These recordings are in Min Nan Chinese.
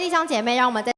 弟兄姐妹，讓我們在。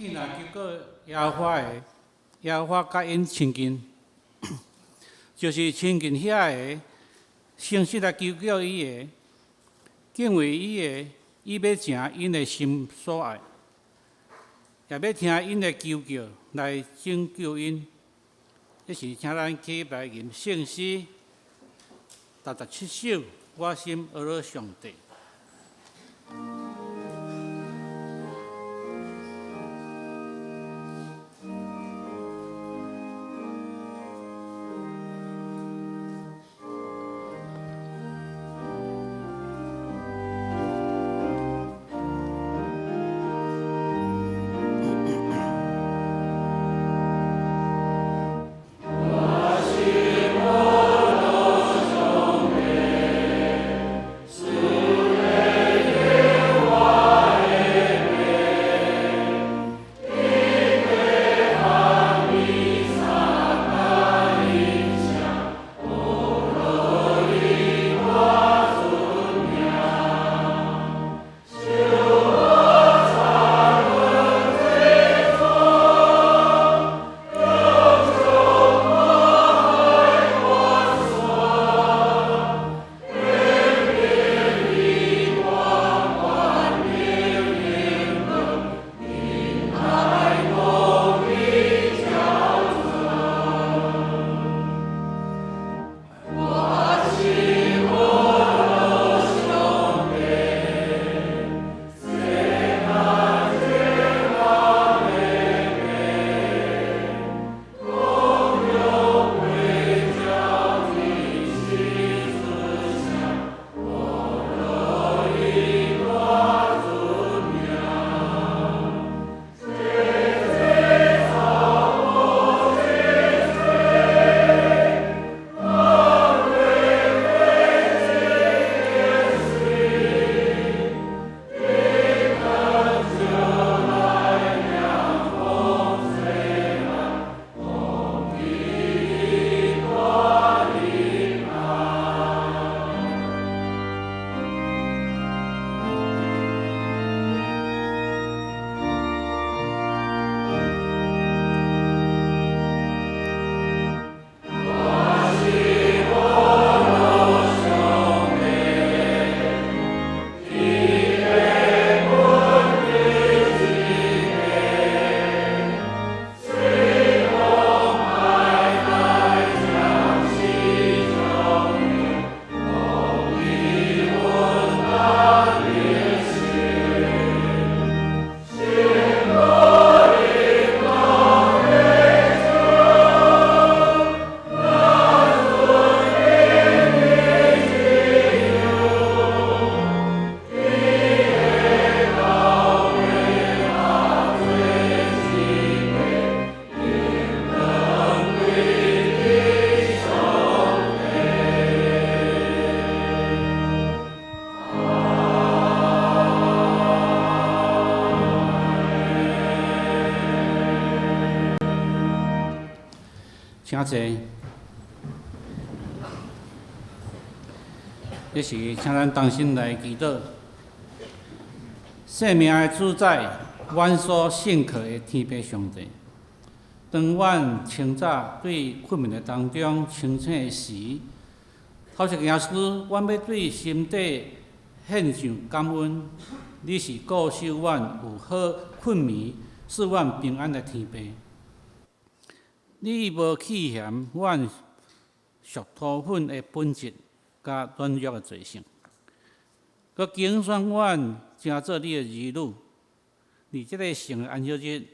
伊若求告耶和華的，耶和華佮𪜶親近，就是親近遐个誠實來求告伊的，敬畏伊的，伊欲成𪜶的心所愛，也欲聽𪜶的求叫來拯救𪜶。這時，請咱起來吟聖詩67首，我心呵咾上帝。我心呵咾上帝。請坐。這時，請咱同心來祈禱。生命的主宰，阮所信靠的天父上帝，當阮清早對睏眠的當中清醒的時，頭一件事，阮欲對心底獻上感恩。你是顧守阮有好睏眠，賜阮平安的天父。你無棄嫌阮屬土粉的本質佮軟弱的罪性，閣揀選阮成做你的兒女。佇這个聖的安息日，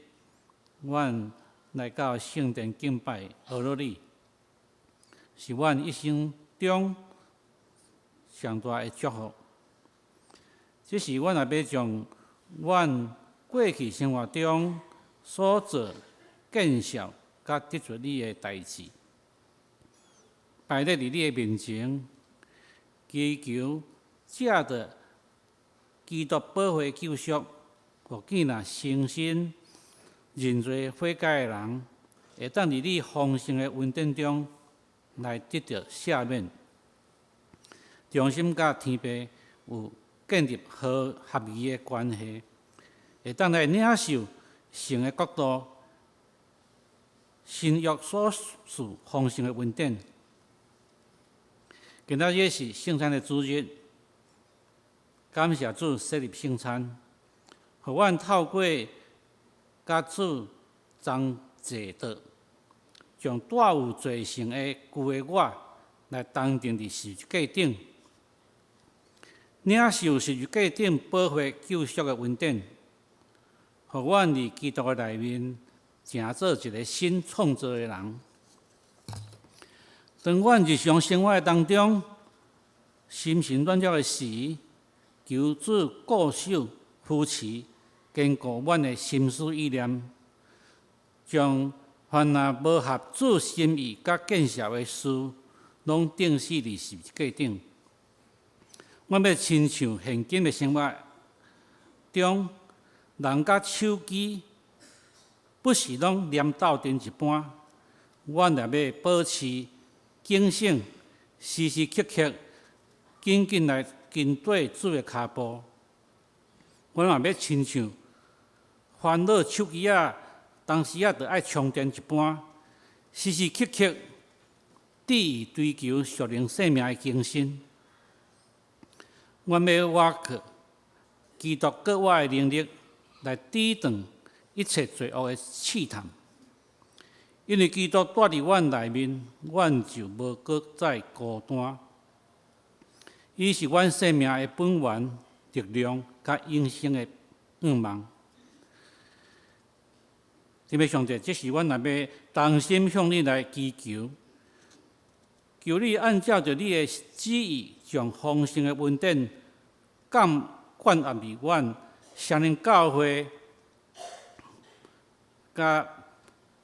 阮來到聖殿敬拜阿羅你，是阮一生中上大的祝福。這時，阮也欲將阮過去生活中所做見笑佮得罪你的代誌，擺列佇你的面前，祈求藉著基督寶血救贖，予見若誠心認罪悔改的人，會當佇你豐盛的恩典中來得著赦免，重新佮天父有建立和合宜的關係，會當來領受神的國度，新約所賜豐盛的恩典。今仔日是聖餐的主日，感謝主設立聖餐，予阮透過佮主同坐桌，將帶有罪性的舊的我來擔定佇十字架頂，領受十字架頂寶血救贖的恩典，予阮佇基督的內面成做一个新創造的人。當阮日常生活當中心神軟弱的時，求主顧守扶持，堅固阮的心思意念，將凡若無合主心意佮見效的事，攏釘死佇十字架頂。阮欲親像現今的生活中，人佮手機不時攏黏鬥陣一般，阮也欲保持警醒，時時刻刻緊緊來跟綴主的跤步。阮嘛欲親像煩惱手機仔，當時仔著愛充電一般，時時刻刻致意追求屬靈生命的更新。阮欲倚靠基督閣我的能力來抵擋一切罪惡的試探，因為基督住佇阮內面，阮就無閣再孤單。伊是阮生命的本源、力量佮永生的盼望。天父上帝，這時阮若欲同心向你來祈求，求你按照著你的旨意，將豐盛的恩典降灌壓佇阮雙靈教會佮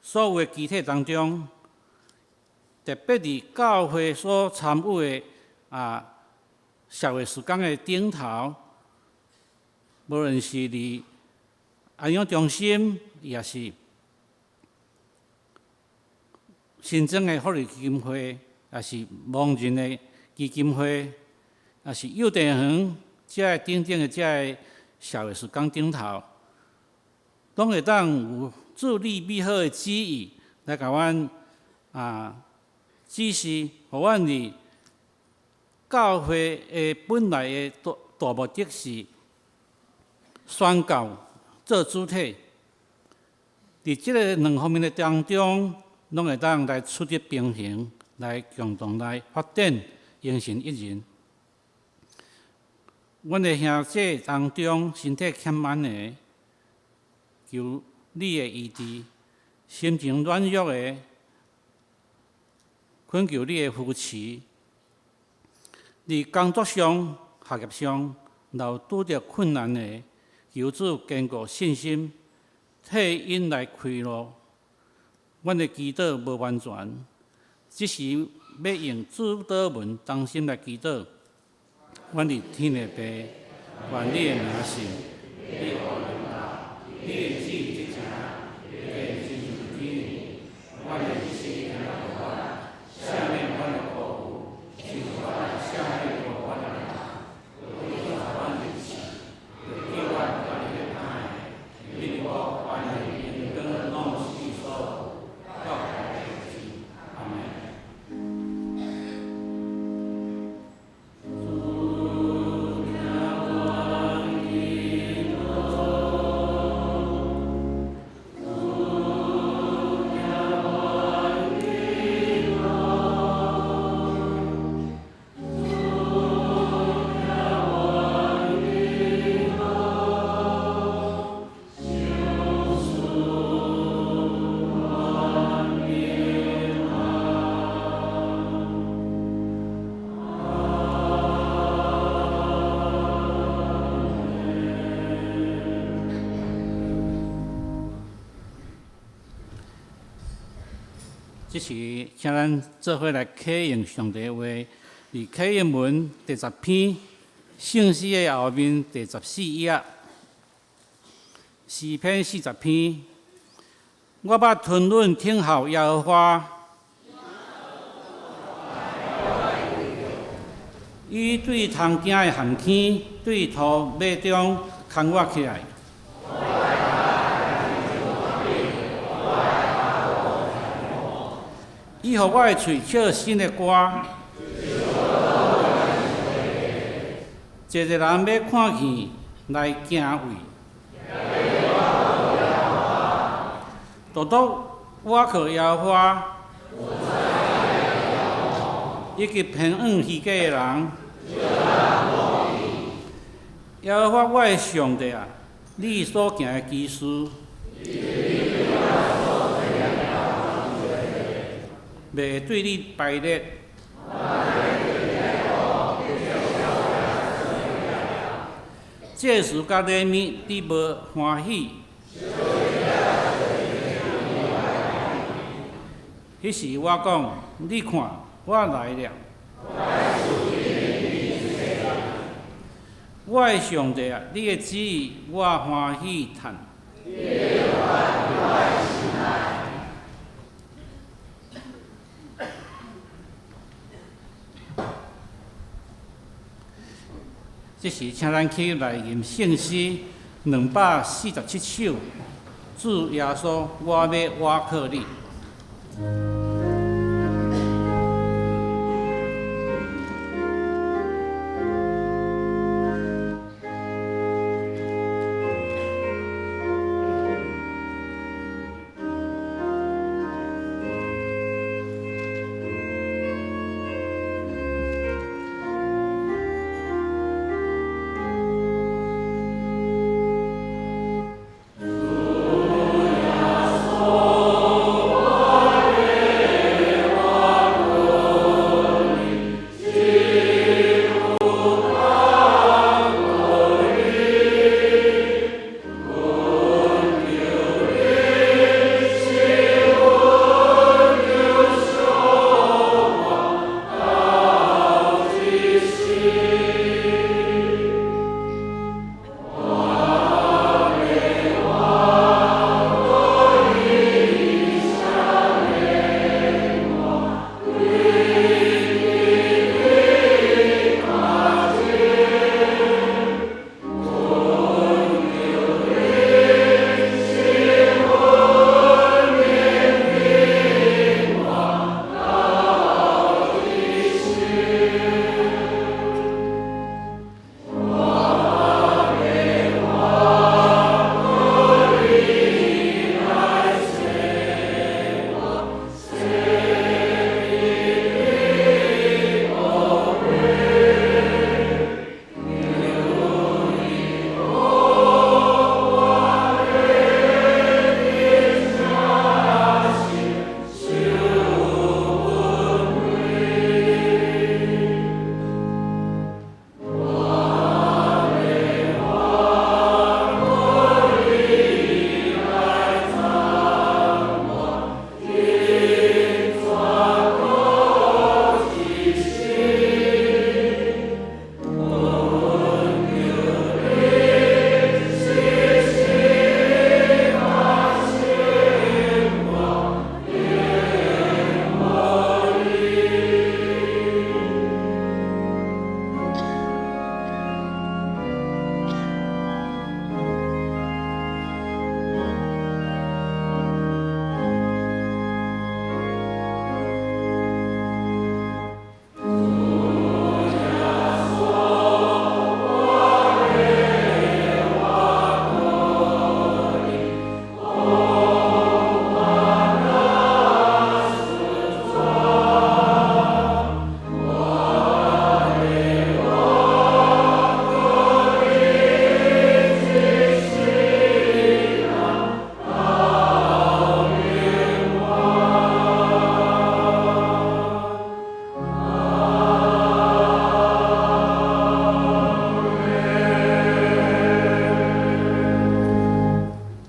所有的肢體當中，特別佇教會所參與的社會事工的頂頭，無論是佇安養中心，抑是新增的福利基金會，抑是盲人的基金會，抑是幼稚園這个等等的這个社會事工頂頭，攏會當有主你美好的旨意來共阮指示，予阮佇教會的本來的大大目的是宣教做主體，佇這个兩方面的當中，攏會當來取得平衡，來共同來發展，形成一人。阮的兄弟當中，身體欠安的，求你的醫治；心情軟弱的，懇求你的扶持。佇工作上、學業上，若有拄著困難的，求主堅固信心，替𪜶來開路。阮的祈禱無完全，只是欲用主禱文同心來祈禱。阮佇天的父，願你的名聖，你的國臨到，你的旨意執行，親像天，阮的日時行這時請咱做伙來啟用上帝話，佇啟應文第10篇聖詩的後面第14頁，詩篇40篇。我捌吞忍等候耶和華，伊對蟲驚的陷坑，對塗尾中牽我起來。伊予我的喙唱新的歌，濟濟人欲看見來敬畏。獨獨倚靠耶和華，以及偏向虛假的人。耶和華我的上帝啊，你所行的奇事，袂會對你敗裂。祭司佮禮物，你無歡喜。彼時我講，你看，我來了。我的上帝啊，你的旨意我歡喜趁。這時，請咱起來吟聖詩247首，主耶穌，我欲倚靠你。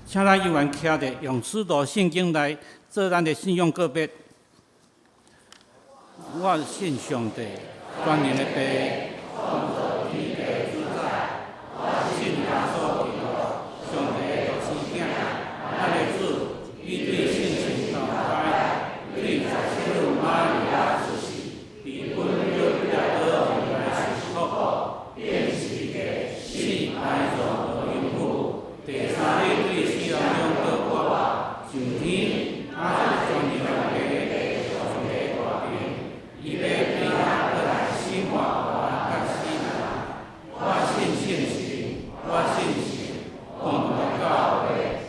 請咱猶原徛著，用使徒信經來做咱的信仰告白。我信上帝，全能的父，創造天地的主宰。我信耶穌基督，上帝的獨生囝，咱的主，伊對聖神投胎，對十聖女瑪利亞出世，佇本丟彼拉多下來受苦，釘十字架，死埋葬落陰府，第三日對死人中復活，上天，倚坐全能的父，上帝大權，伊欲對遐閣來審判活人佮死人。我信聖神，我信神，共同的教會，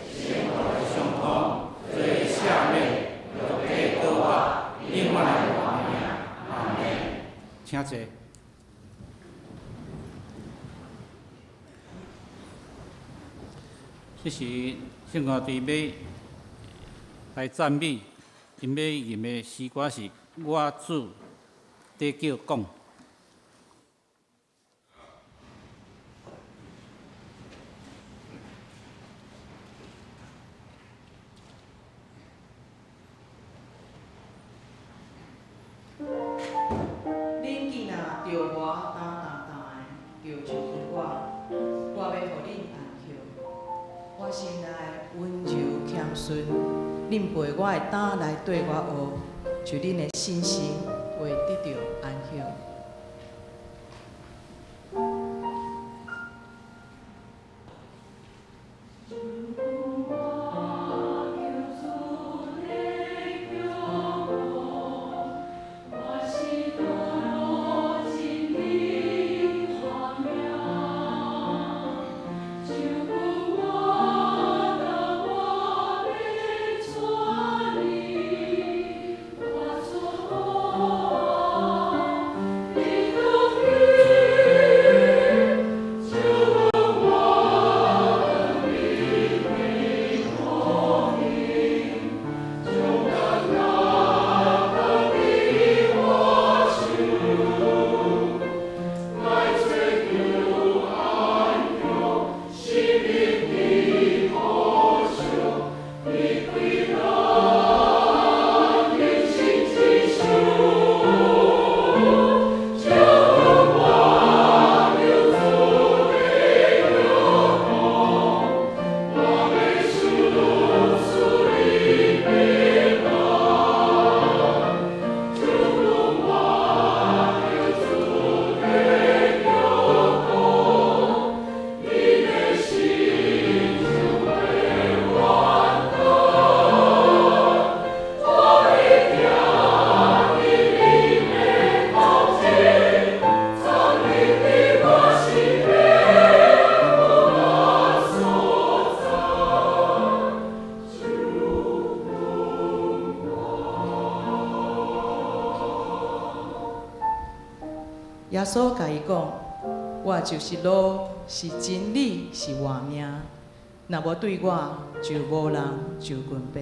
聖徒的相通，罪的赦免，肉體的復活，永遠的活命。阿們。請坐。這是聖歌隊欲來讚美，𪜶欲吟的詩歌是《我主佇叫講》。恁囝若著我擔重擔的，就就近我，我欲予恁安歇。我心內溫柔謙遜，恁背我的擔來綴我學，就恁的身心會得著安歇。耶穌共伊講：我就是路，是真理，是活命。若無對我，就無人就近父。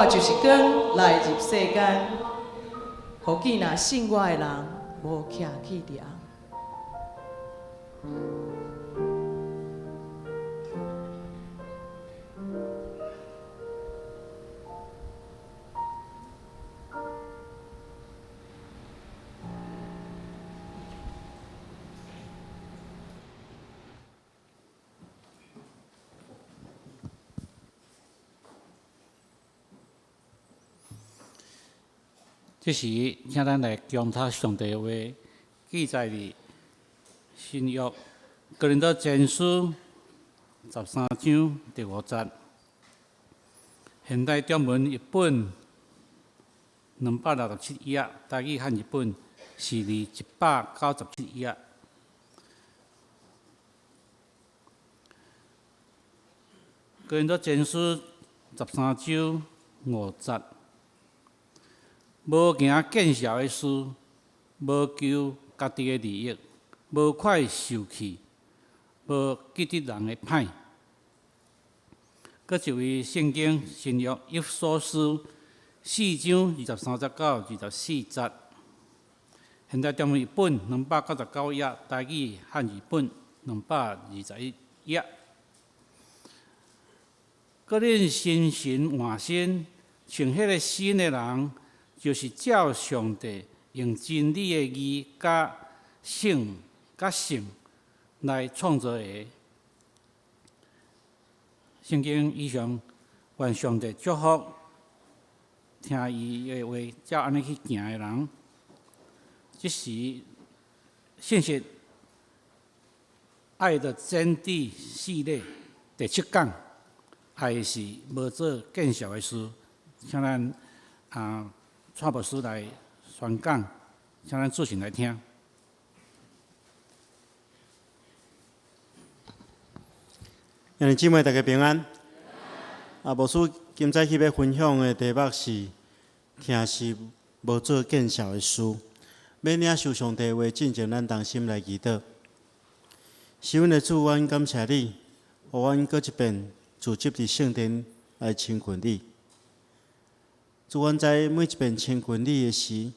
我就是光來入世間，予見若信我的人無徛去佇暗。這時，請咱來恭讀上帝話，記載佇新約哥林多前書十三章第五節。現代中文譯本267頁，台語漢譯本是佇197頁。哥林多前書十三章五節。無行見笑的事，無求家己的利益，無快受氣，無記得人的歹。閣一位聖經新約以弗所書四章二十三節到二十四節。現代中文譯本299頁，台語漢譯本221頁。閣恁心神換新，像彼个新的人，就是照上帝用真理的義佮聖佮聖來創造的。聖經以上，願上帝祝福聽伊的話，照按呢去行的人。這時，信息愛的真諦系列第七講，愛是無做見笑的事，請咱蔡牧師來宣講，請咱做陣來聽。兄弟姊妹，大家平安。牧師今早起欲分享的題目是：疼惜無做見笑的事。欲領受上帝話，進前咱同心來祈禱。是阮的主，阮感謝你，予阮閣一遍聚集佇聖殿來親近你。主，阮知每一遍親近你的時，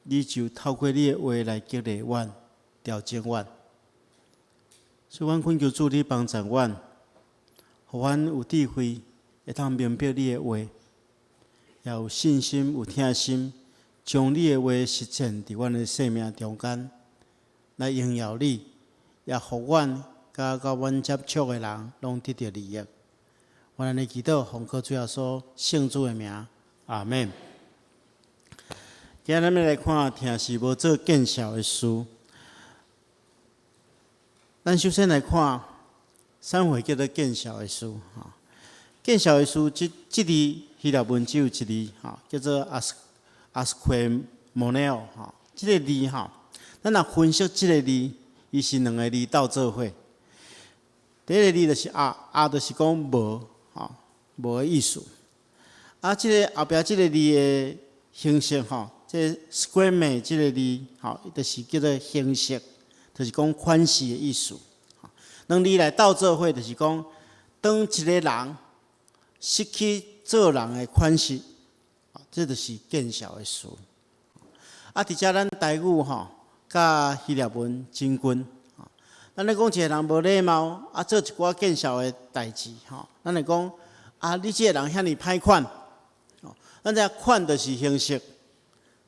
你就透過你的話來激勵阮、調整阮。所以，阮懇求主，你幫助阮，予阮有智慧，會當明白你的話，也有信心、有疼心，將你的話實踐佇阮的生命中間，來榮耀你，也予阮佮佮阮接觸的人攏得著利益。阮按呢祈禱，奉靠主耶穌聖子的名，阿們。今日咱欲來看，疼是無做見笑的事。咱首先來看，啥貨叫做見笑的事？吼，見笑的事，這這字希臘文只有一字，吼，叫做 as askumoneo，吼，這个字吼，咱若分析這个字，伊是兩个字鬥做伙。第一个字就是 a，a 就是講無，吼，無的意思。啊，這个後壁這个字的形式，吼，這 skume 這个字，吼，就是叫做形式，就是講款式的意思。兩字來鬥做伙，就是講當一个人失去做人的款式，這就是見笑的事。啊，佇遮咱台語吼，佮希臘文真近。咱咧講一个人無禮貌，啊，做一寡見笑的代誌，吼，咱會講啊，你這个人遐爾歹款。咱知影款就是形式，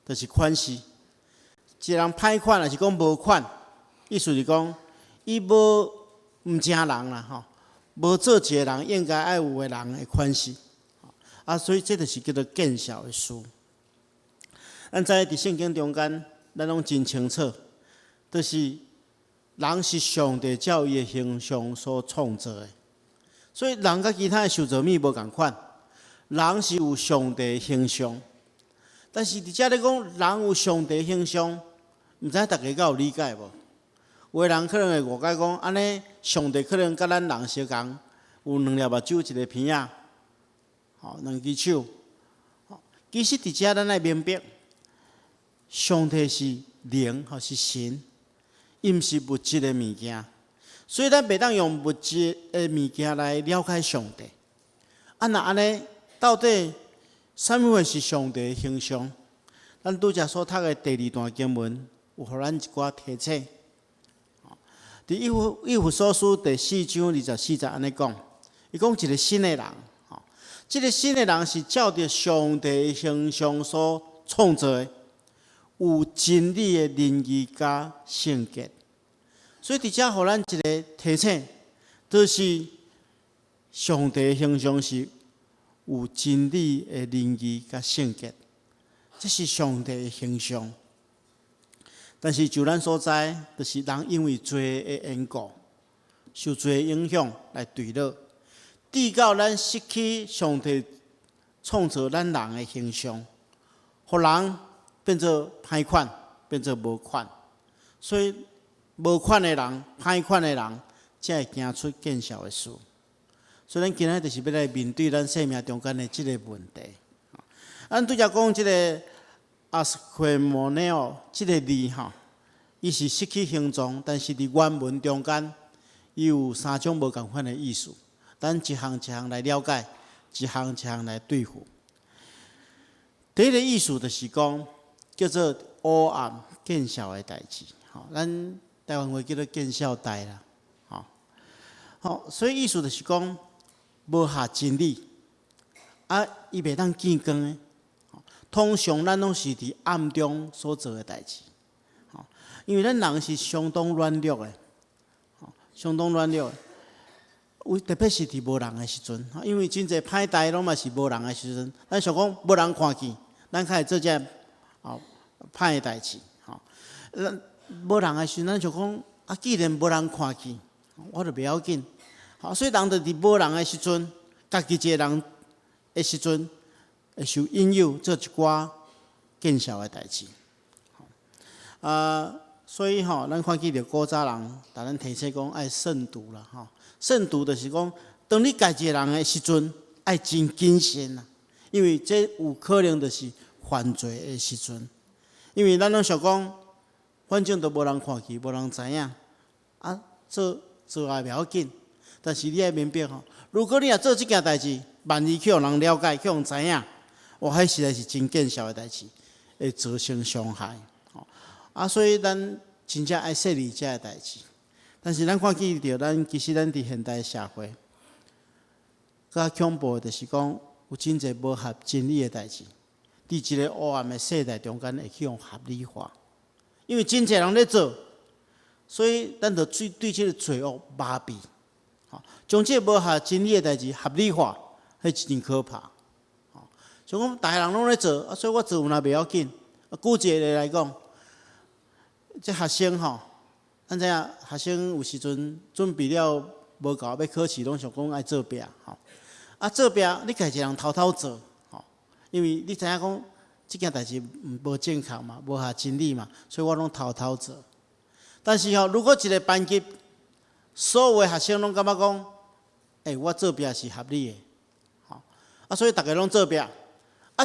就是款式。一個人歹款，抑是講無款，意思是講伊無毋成人啦，吼，無做一個人應該愛有的人的款式。啊，所以這就是叫做見笑的事。咱知佇聖經中間，咱攏真清楚，就是人是上帝照伊的形象所創造的，所以人佮其他的受造物無仝款。人是有上帝的形象，但是佇遮咧講人有上帝形象，毋知大家敢有理解無？有的人可能會誤解講，按呢上帝可能佮咱人相仝，有兩粒目睭，一个鼻仔，吼，兩支手。其實佇遮咱愛明白，上帝是靈，吼是神，伊毋是物質的物件，所以咱袂當用物質的物件來了解上帝。啊，若按呢，到底啥物貨是上帝的形象？咱拄才所讀的第二段經文，有予咱一寡提醒。佇以弗所書第四章二十四節按呢講，伊講一個新的人，吼，這個新的人是照著上帝的形象所創造的，有真理的仁義佮聖潔。所以佇遮予咱一個提醒，就是上帝的形象是有真理的仁義佮聖潔，這是上帝的形象。但是就咱所知，就是人因為罪的緣故，受罪的影響來墜落，直到咱失去上帝創造咱人的形象，予人變做歹款，變做無款。所以無款的人、歹款的人，才會行出見笑的事。所以咱今仔就是欲來面對咱生命中間的這個問題。咱拄才講這個 ἀσχημονέω 這個字吼，伊是失去形狀，但是佇原文中間，伊有三種無仝款的意思。咱一項一項來了解，一項一項來對付。第一個意思就是講，叫做黑暗見笑的代誌。吼，咱台灣話叫做見笑代啦。吼，好，所以意思就是講，無合真理，啊，伊袂當見光的。通常咱攏是佇暗中所做的代誌，吼，因為咱人是相當軟弱的，吼，相當軟弱的。有特別是佇無人的時陣，因為真濟歹代攏嘛是無人的時陣，咱想講無人看見，咱較會做這哦歹的代誌，吼。咱無人的時陣，咱就講啊，既然無人看見，我就袂要緊。好，所以人就佇無人的時陣，家己一個人的時陣，會受引誘做一寡見笑的代誌。啊，所以吼，咱看見著古早人，共咱提醒講愛慎獨啦，吼。慎獨就是講，當你家己一個人的時陣，愛真謹慎啦，因為這有可能就是犯罪的時陣。因為咱攏想講，反正都無人看見，無人知影，啊，做做也袂要緊。但是你愛明白吼，如果你若做這件代誌，萬一去予人了解，去予人知影，哇，彼實在是真見笑的代誌，會造成傷害。啊，所以咱真正愛細膩這个代誌。但是咱看見著，咱其實咱佇現代社會，較恐怖的就是講，有真濟無合真理的代誌，佇一個黑暗的世代中間會去予合理化，因為真濟人咧做，所以咱就對對這个罪惡麻痹，吼，將這個無合真理的代誌合理化，彼真可怕。吼，像講逐个人攏咧做，啊，所以我做有哪袂要緊。啊，舉一個例來講，這學生吼，咱知影學生有時陣準備了無夠欲考試，攏想講愛作弊吼。啊，作弊你家己一個人偷偷做吼，因為你知影講這件代誌無正確嘛，無合真理嘛，所以我攏偷偷做。但是吼，如果一個班級所有的學生攏感覺講，欸，我作弊是合理的，吼，啊，所以逐家攏作弊，啊，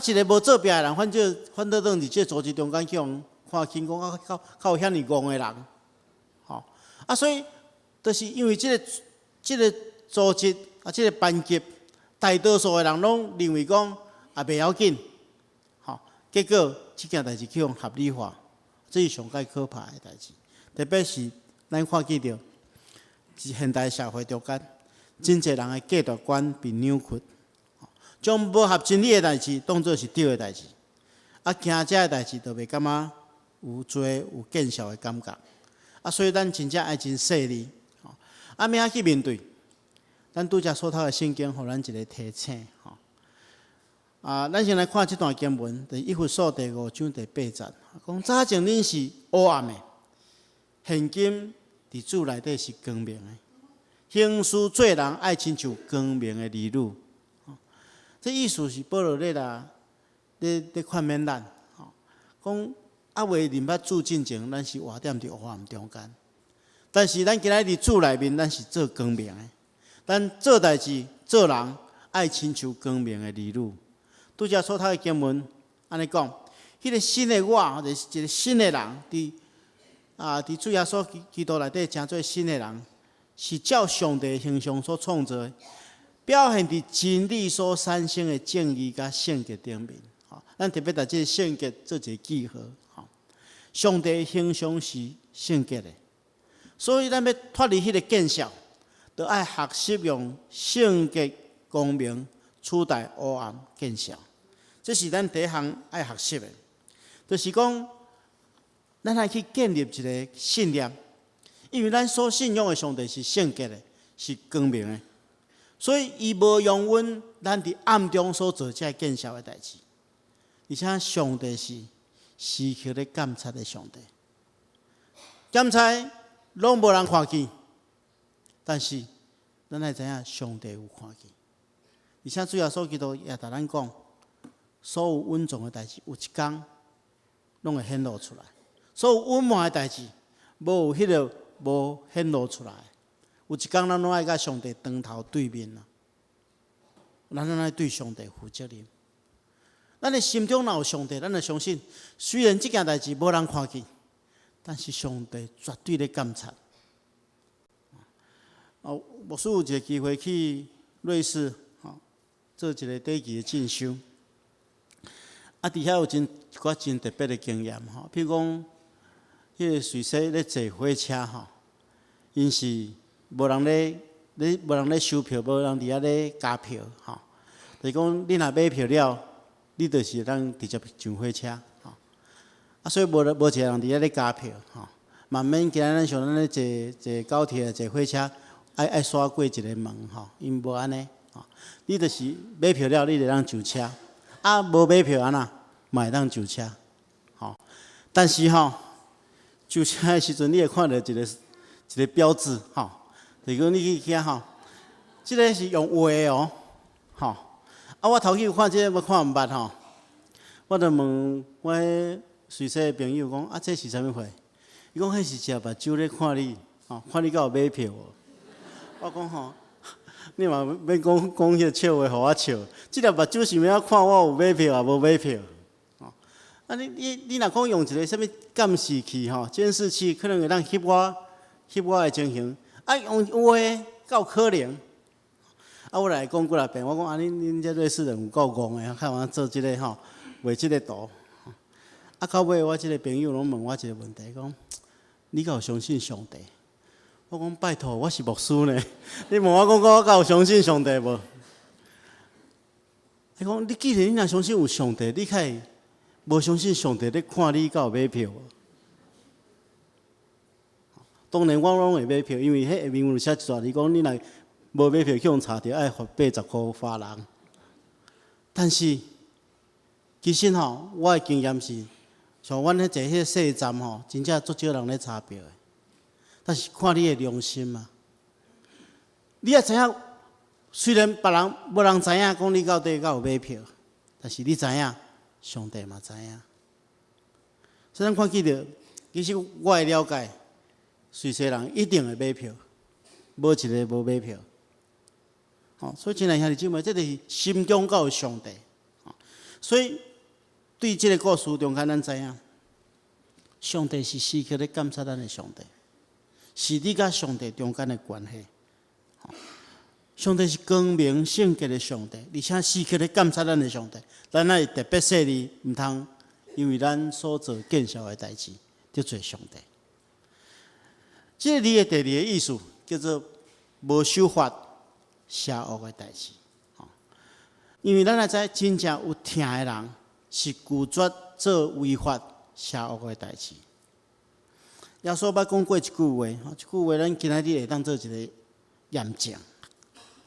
一個無作弊的人，反正反倒轉佇這個組織中間去予看輕講啊，較較有遐爾戇的人，吼，啊，所以就是因為這個這個組織啊，這個班級大多數的人攏認為講也袂要緊，吼，結果這件代誌去予合理化，這是上蓋可怕的代誌。特別是咱看見著，是現代社會中間，真濟人的價值觀被扭曲，將無合真理的代誌當做是對的代誌，啊，行這个代誌就袂感覺有罪有見笑的感覺，啊，所以咱真正愛真細膩，啊，欲按怎去面對？咱拄才所讀的聖經，予咱一個提醒，吼。啊，咱先來看這段經文，佇以弗所第五章第八節，講早前恁是黑暗的，現今佇主內底是光明的。行事做人愛親像光明的兒女。這意思是保羅咧啦，咧咧勸勉咱，吼，講猶未認捌主進前，咱是活踮佇黑暗中間。但是咱今仔佇主內面，咱是做光明的。咱做代誌、做人，愛親像光明的兒女。拄才所讀的經文按呢講，彼個新的我，就是一個新的人，佇啊，佇主耶穌基督內底成做新的人，是照上帝形象所創造的。表現佇真理所產生的正義佮聖潔頂面。吼，咱特別佇這个聖潔做一个記號。吼，上帝的形象是聖潔的，所以咱欲脫離彼个見笑，就愛學習用聖潔光明取代黑暗見笑。這是咱第一項愛學習的，就是講，咱愛去建立一个信念，因為咱所信仰的上帝是聖潔的，是光明的，所以伊無容允咱佇暗中所做這个見笑的代誌。而且上帝是時刻咧監察的上帝，監察攏無人看見，但是咱愛知影上帝有看見。而且主耶穌基督也共咱講，所有隱藏的代誌，有一工攏會顯露出來；所有隱瞞的代誌，無有彼个無顯露出來。有一工咱攏愛佮上帝當頭對面啊！咱攏愛對上帝負責任。咱的心中若有上帝，咱就相信，雖然這件代誌無人看見，但是上帝絕對咧監察。哦，牧師有一个機會去瑞士，吼，做一个短期的進修。啊，佇遐有真一寡真特別的經驗吼，譬如講，彼个瑞士咧坐火車吼，𪜶是無人咧咧無人咧收票，無人佇遐咧加票吼。就是講，你若買票了，你就是會當直接上火車吼。啊，所以無無一个人佇遐咧加票吼。嘛毋免今仔咱像咱咧坐坐高鐵、坐火車，愛愛刷過一个門吼，𪜶無按呢吼。你就是買票了，你就會當上車。啊，無買票按怎嘛會當上車，吼。但是吼，上車的時陣，你會看著一个一个標誌吼，就是講你去遐吼，這个是用畫的哦，吼。啊，我頭去有看這个，我看毋捌吼，我就問我彼瑞士的朋友講，啊，這是啥物貨？伊講彼是一隻目睭咧看你，吼，看你敢有買票無？我講吼，你嘛免講講彼个笑話予我笑，這粒目睭是欲看我有買票抑無買票？吼，啊你你你若講用一个啥物監視器吼，監視器可能會當翕我翕我的情形，啊用畫的敢有可能？啊，我來講幾若遍，我講啊，恁恁這瑞士人有夠戇的，較有做這个吼，畫這个圖。啊，到尾我這个朋友攏問我一个問題，講你敢有相信上帝？我講拜託，我是牧師呢，你問我講我敢有相信上帝無？伊講你既然你若相信有上帝，你敢會無相信上帝咧看你敢有買票無？當然我攏會買票，因為彼下面有寫一段，伊講你若無買票去予查著，愛罰80箍法郎。但是其實吼，我的經驗是，像阮彼坐彼个細站吼，真正足少人咧查票的。但是看你的良心啊，你愛知影，雖然別人無人知影講你到底敢有買票，但是你知影，上帝嘛知影。所以咱看見著，其實我的了解，瑞士人一定會買票，無一个無買票。吼，所以親愛兄弟姊妹，這就是心中敢有上帝。所以對這个故事中間，咱知影，上帝是時刻咧監察咱的上帝，是你佮上帝中間的關係。上帝是光明聖潔的上帝，而且時刻咧監察咱的上帝。咱愛特別細膩，毋通因為咱所做見笑的代誌得罪上帝。這個字的第二个意思叫做無守法、邪惡的代誌。因為咱愛知，真正有疼的人是拒絕做違法、邪惡的代誌。耶穌捌講過一句話，這句話咱今仔日會當做一个驗證。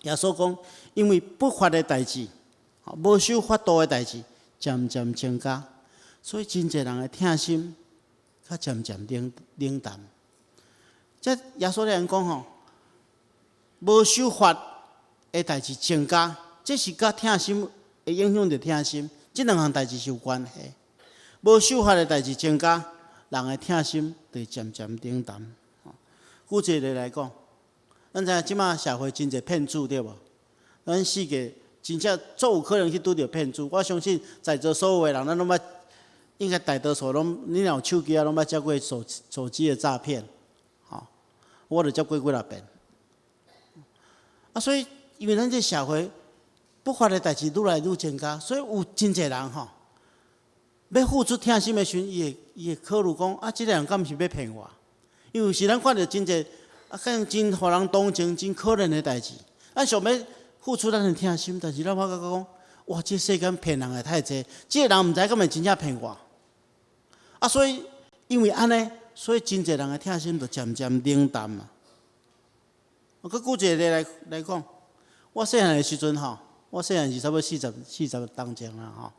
耶穌講，因為不法的代誌、無守法度的代誌，漸漸增加，所以真濟人的疼心較漸漸冷冷淡。這耶穌咧講吼，無守法的代誌增加，這是佮疼心會影響著疼心，這兩項代誌是有關係。無守法的代誌增加，人的疼心就會漸漸冷淡。舉一个例來講，咱知影這馬社會真濟騙子對無？咱世界真正足有可能去拄著騙子。我相信在座所有的人，咱攏捌，應該大多數攏，你若有手機啊，攏捌接過手手機的詐騙。吼，我就接過幾若遍。啊，所以因為咱這社會不法的代誌愈來愈增加，所以有真濟人吼，欲付出疼心的時陣，伊會考慮講啊，這個人敢毋是欲騙我？因為有時咱看著真濟啊，可能真予人同情、真可憐的代誌，咱想欲付出咱的疼心，但是咱發覺講，哇，這世間騙人的太濟，這個人毋知敢會真正騙我。啊，所以因為按呢，所以真濟人的疼心就漸漸冷淡啦。我閣舉一個例來講，我細漢的時陣吼，我細漢是差不多40冬前啦吼。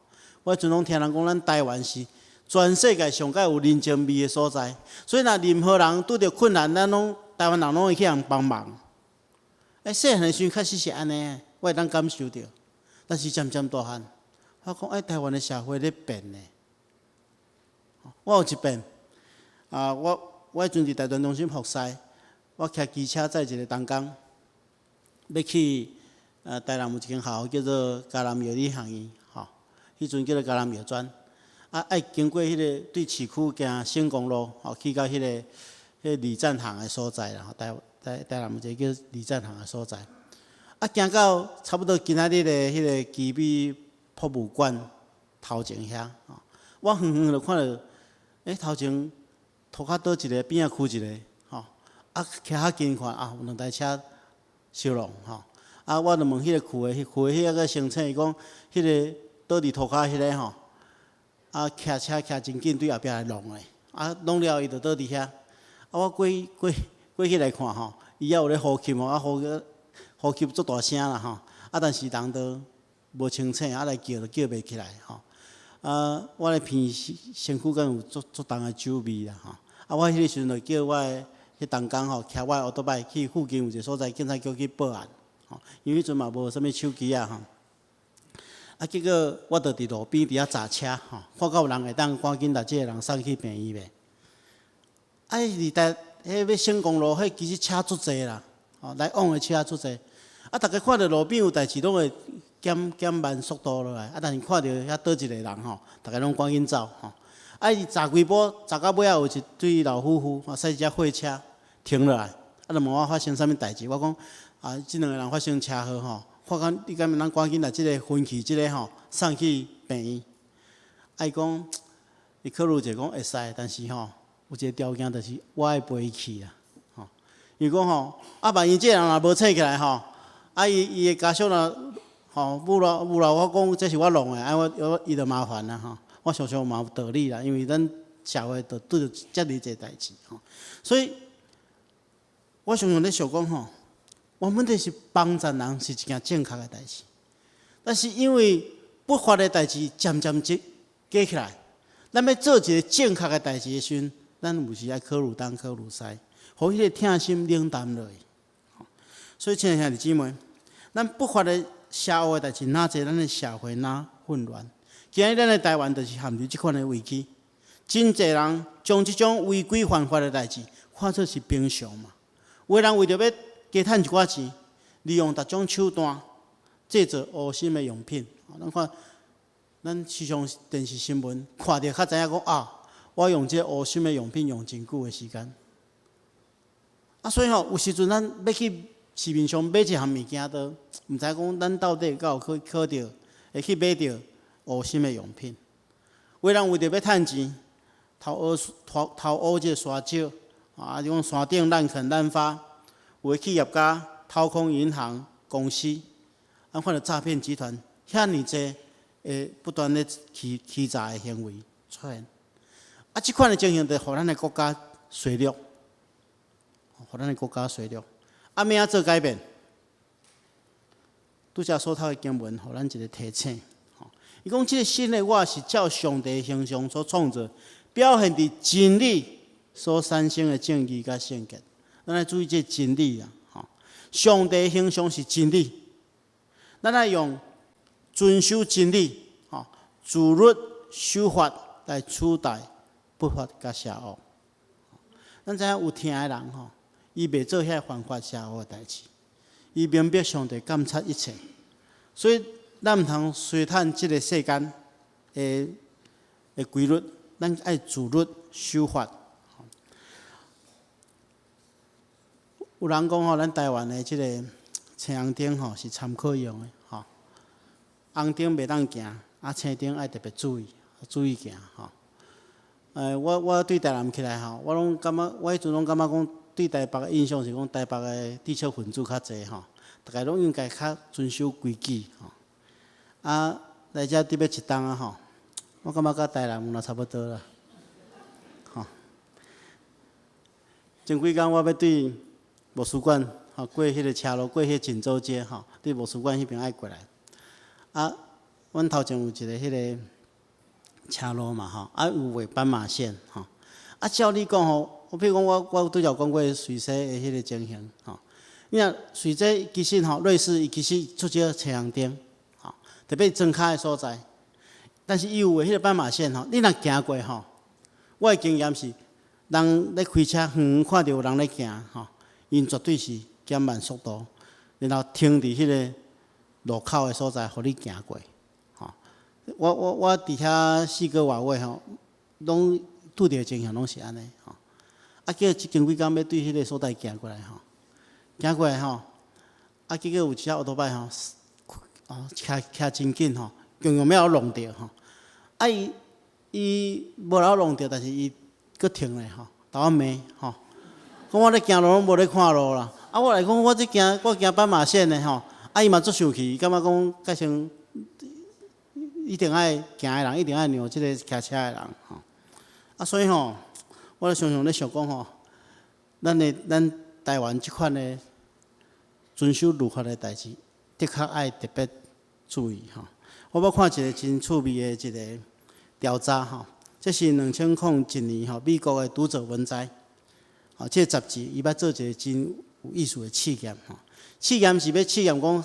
我彼陣攏聽人講，咱台灣是全世界上蓋有人情味的所在，所以若任何人拄著困難，咱攏台灣人攏會去予幫忙。欸，細漢的時陣確實是按呢，我會當感受著。但是漸漸大漢，我講欸，台灣的社會咧變呢。我有一遍，啊，我彼陣佇大屯中心服侍，我騎機車載一個同工，欲去台南有一間學校叫做嘉南藥理學院，吼，彼陣叫做嘉南藥專，啊，愛經過彼個對市區行省公路，吼，去到彼個二站巷的所在啦，吼，台南有一個叫二站巷的所在，啊，行到差不多今仔日的彼個奇美博物館頭前遐，吼，我遠遠就看著，欸，頭前塗跤倒一個，邊仔跍一個，吼，啊，騎較近看，啊，有兩台車相撞，吼，啊，我就問彼個跍的，跍的彼個聲稱，伊講，彼個倒佇塗跤彼個吼，啊，騎車騎真緊對後壁來撞的，啊，撞了伊就倒佇遐，啊，我過去來看吼，伊猶有咧呼吸吼，啊，呼吸足大聲啦吼，啊，但是人都無清醒，啊，來叫都叫袂起來吼。啊，我的鼻身軀敢有足足重的酒味啦吼。啊，我彼個時陣就叫我的彼同工吼，騎我的歐多擺去附近有一個所在，警察局去報案吼，因為彼陣嘛無啥物手機啊吼。啊，結果我就佇路邊佇遐閘車吼，看敢有人會當趕緊共這個人送去病院袂？啊，佇台彼欲省公路，彼其實車足濟啦，吼，來往的車足濟。啊，逐家看著路邊有代誌，攏會減慢速度落來。啊，但是看著遐倒一個人吼，逐家攏趕緊走吼。啊，伊閘幾步，閘到尾仔有一對老夫婦，吼，駛一隻貨車停落來，啊，就問我發生啥物代誌。我講啊，這兩個人發生車禍吼，看看你敢會當趕緊共這個昏去，這個吼送去病院。啊，伊講，伊考慮者講會使，但是吼有一個條件，就是我愛陪伊去啦，吼。伊講吼，啊，萬一這個人若無醒起來吼，啊，伊的家屬若吼侮辱侮辱我講這是我弄的，啊，我伊就麻煩啦吼。我想想嘛有道理啦，因為咱社會就拄著遮爾濟代誌吼，所以我常常咧想講吼，原本就是幫助人是一件正確的代誌，但是因為不法的代誌漸漸積加起來，咱欲做一個正確的代誌的時陣，咱有時愛考慮東考慮西，予彼個疼心冷淡落去。所以，親愛兄弟姊妹，咱不法的邪惡的代誌若濟，咱的社會若混亂。今日咱的台灣就是陷入這款的危機，真濟人將這種違規犯法的代誌看做是平常嘛。有的人為著欲加趁一寡錢，利用逐種手段製造烏心的用品。咱看，咱時常電視新聞看著，較知影講啊，我用這個烏心的用品用真久的時間。啊，所以吼，有時陣咱欲去市面上買一項物件，都毋知講咱到底敢有去考著，會去買著烏心的用品。有的人為著欲趁錢，偷挖這個沙石，啊，講山頂濫墾濫發，有的企業家掏空銀行公司，啊，看著詐騙集團遐爾濟會不斷咧欺詐的行為出現。啊，這款的情形就予咱的國家衰落，予咱的國家衰落。啊，欲按怎做改變？拄才所讀的經文，予咱一個提醒。伊講這個新的我是照上帝形象所創造，表現佇真理所產生的正義佮聖潔。咱愛注意這個真理啊！吼，上帝形象是真理，咱愛用遵守真理、吼自律守法來取代不法佮邪惡。咱知影有疼的人吼，伊袂做遐犯法邪惡的代誌，伊明白上帝監察一切，所以咱毋通隨趁這個世間的規律，咱愛自律守法。有人講吼，咱台灣的這個青紅燈吼是參考用的吼，紅燈袂當行，啊青燈愛特別注意，注意行吼。我對台南起來吼，我攏感覺，我彼陣攏感覺講，對台北的印象是講台北的智識分子較濟吼，逐家攏應該較遵守規矩吼。啊，來遮佇欲一冬啊吼，我感覺佮台南嘛差不多啦，吼。前幾工我欲對牧師館吼過彼個車路，過彼個錦州街吼，對牧師館彼邊愛過來。啊，阮頭前有一个彼个車路嘛吼，啊有畫斑馬線吼。啊，照理講吼，我譬如講我拄才有講過瑞士的彼個情形吼。你若瑞士其實吼，瑞士伊其實足少青紅燈，吼，特別莊跤的所在。但是伊有畫彼個斑馬線吼，你若行過吼，我的經驗是，人咧開車遠遠看著有人咧行吼，𪜶絕對是減慢速度，然後停佇彼個路口的所在，予你行過。吼，我佇遐四個外月吼，攏拄著情形攏是按呢吼。啊，叫前幾工欲對彼個所在行過來吼，行過來吼，啊，結果有一隻歐多擺吼，哦，騎騎真緊吼，強強欲予弄著吼。啊，伊伊無予弄著，但是伊閣停咧吼，共我罵吼，講我咧行路攏無咧看路啦。啊，我來講我這行我行斑馬線的吼，啊，伊嘛足生氣，伊感覺講蓋先一定愛行的人，一定愛讓這个騎車的人吼。啊，所以吼，我咧常常咧想講吼，咱的咱台灣這款的遵守律法的代誌，的確愛特別注意吼。我捌看一个真趣味的一个調查吼，這是2001年吼美國的讀者文摘，吼，這個雜誌伊捌做一個真有意思的試驗吼。試驗是欲試驗講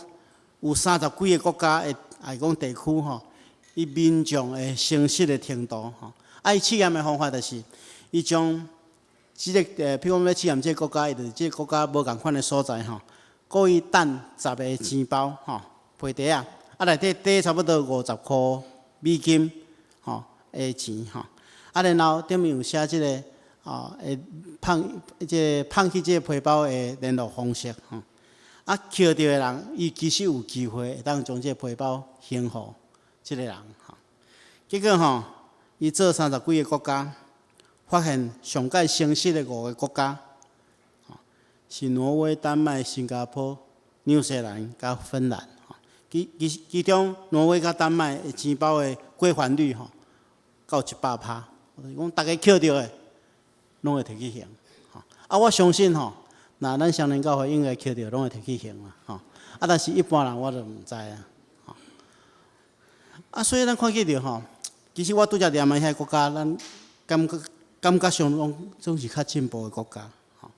有三十幾个國家的，抑是講地區吼，伊民眾的誠實的程度吼。啊，伊試驗的方法就是，伊將這个譬如講欲試驗這个國家，伊就是這个國家無仝款的所在吼，故意擲十个錢包吼，皮袋仔，啊內底貯差不多50箍美金吼的錢吼，啊然後頂面有寫這个吼，會放這個放去這個皮包的聯絡方式吼，啊抾著的人，伊其實有機會會當將這個皮包還予這個人吼。結果吼，伊做三十幾个國家，發現上蓋誠實的五个國家，吼，是挪威、丹麥、新加坡、紐西蘭佮芬蘭。其中挪威佮丹麥的錢包的歸還率吼，到100%，就是講逐家抾著的，攏會提去還。啊，我相信吼，若咱雙連教會應該抾著，攏會提去還啦。吼，啊，但是一般人我就毋知啊。啊，所以咱看見著吼，其實我拄才念的遐國家，咱感覺上攏總是較進步的國家。吼，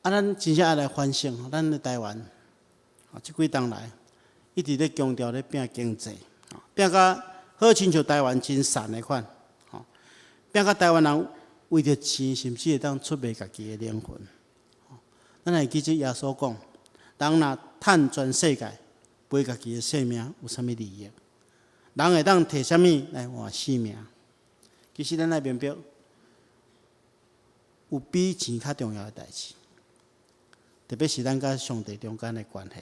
啊，咱真正愛來反省，咱的台灣，吼，這幾冬來一直咧強調咧拼經濟，拼甲好親像台灣真散的款，吼，拼甲台灣人為著錢，甚至會當出賣家己的靈魂。咱會記得耶穌講，人若趁全世界，賠家己的性命，有啥物利益？人會當提啥物來換性命？其實咱愛明白，有比錢較重要的代誌，特別是咱佮上帝中間的關係。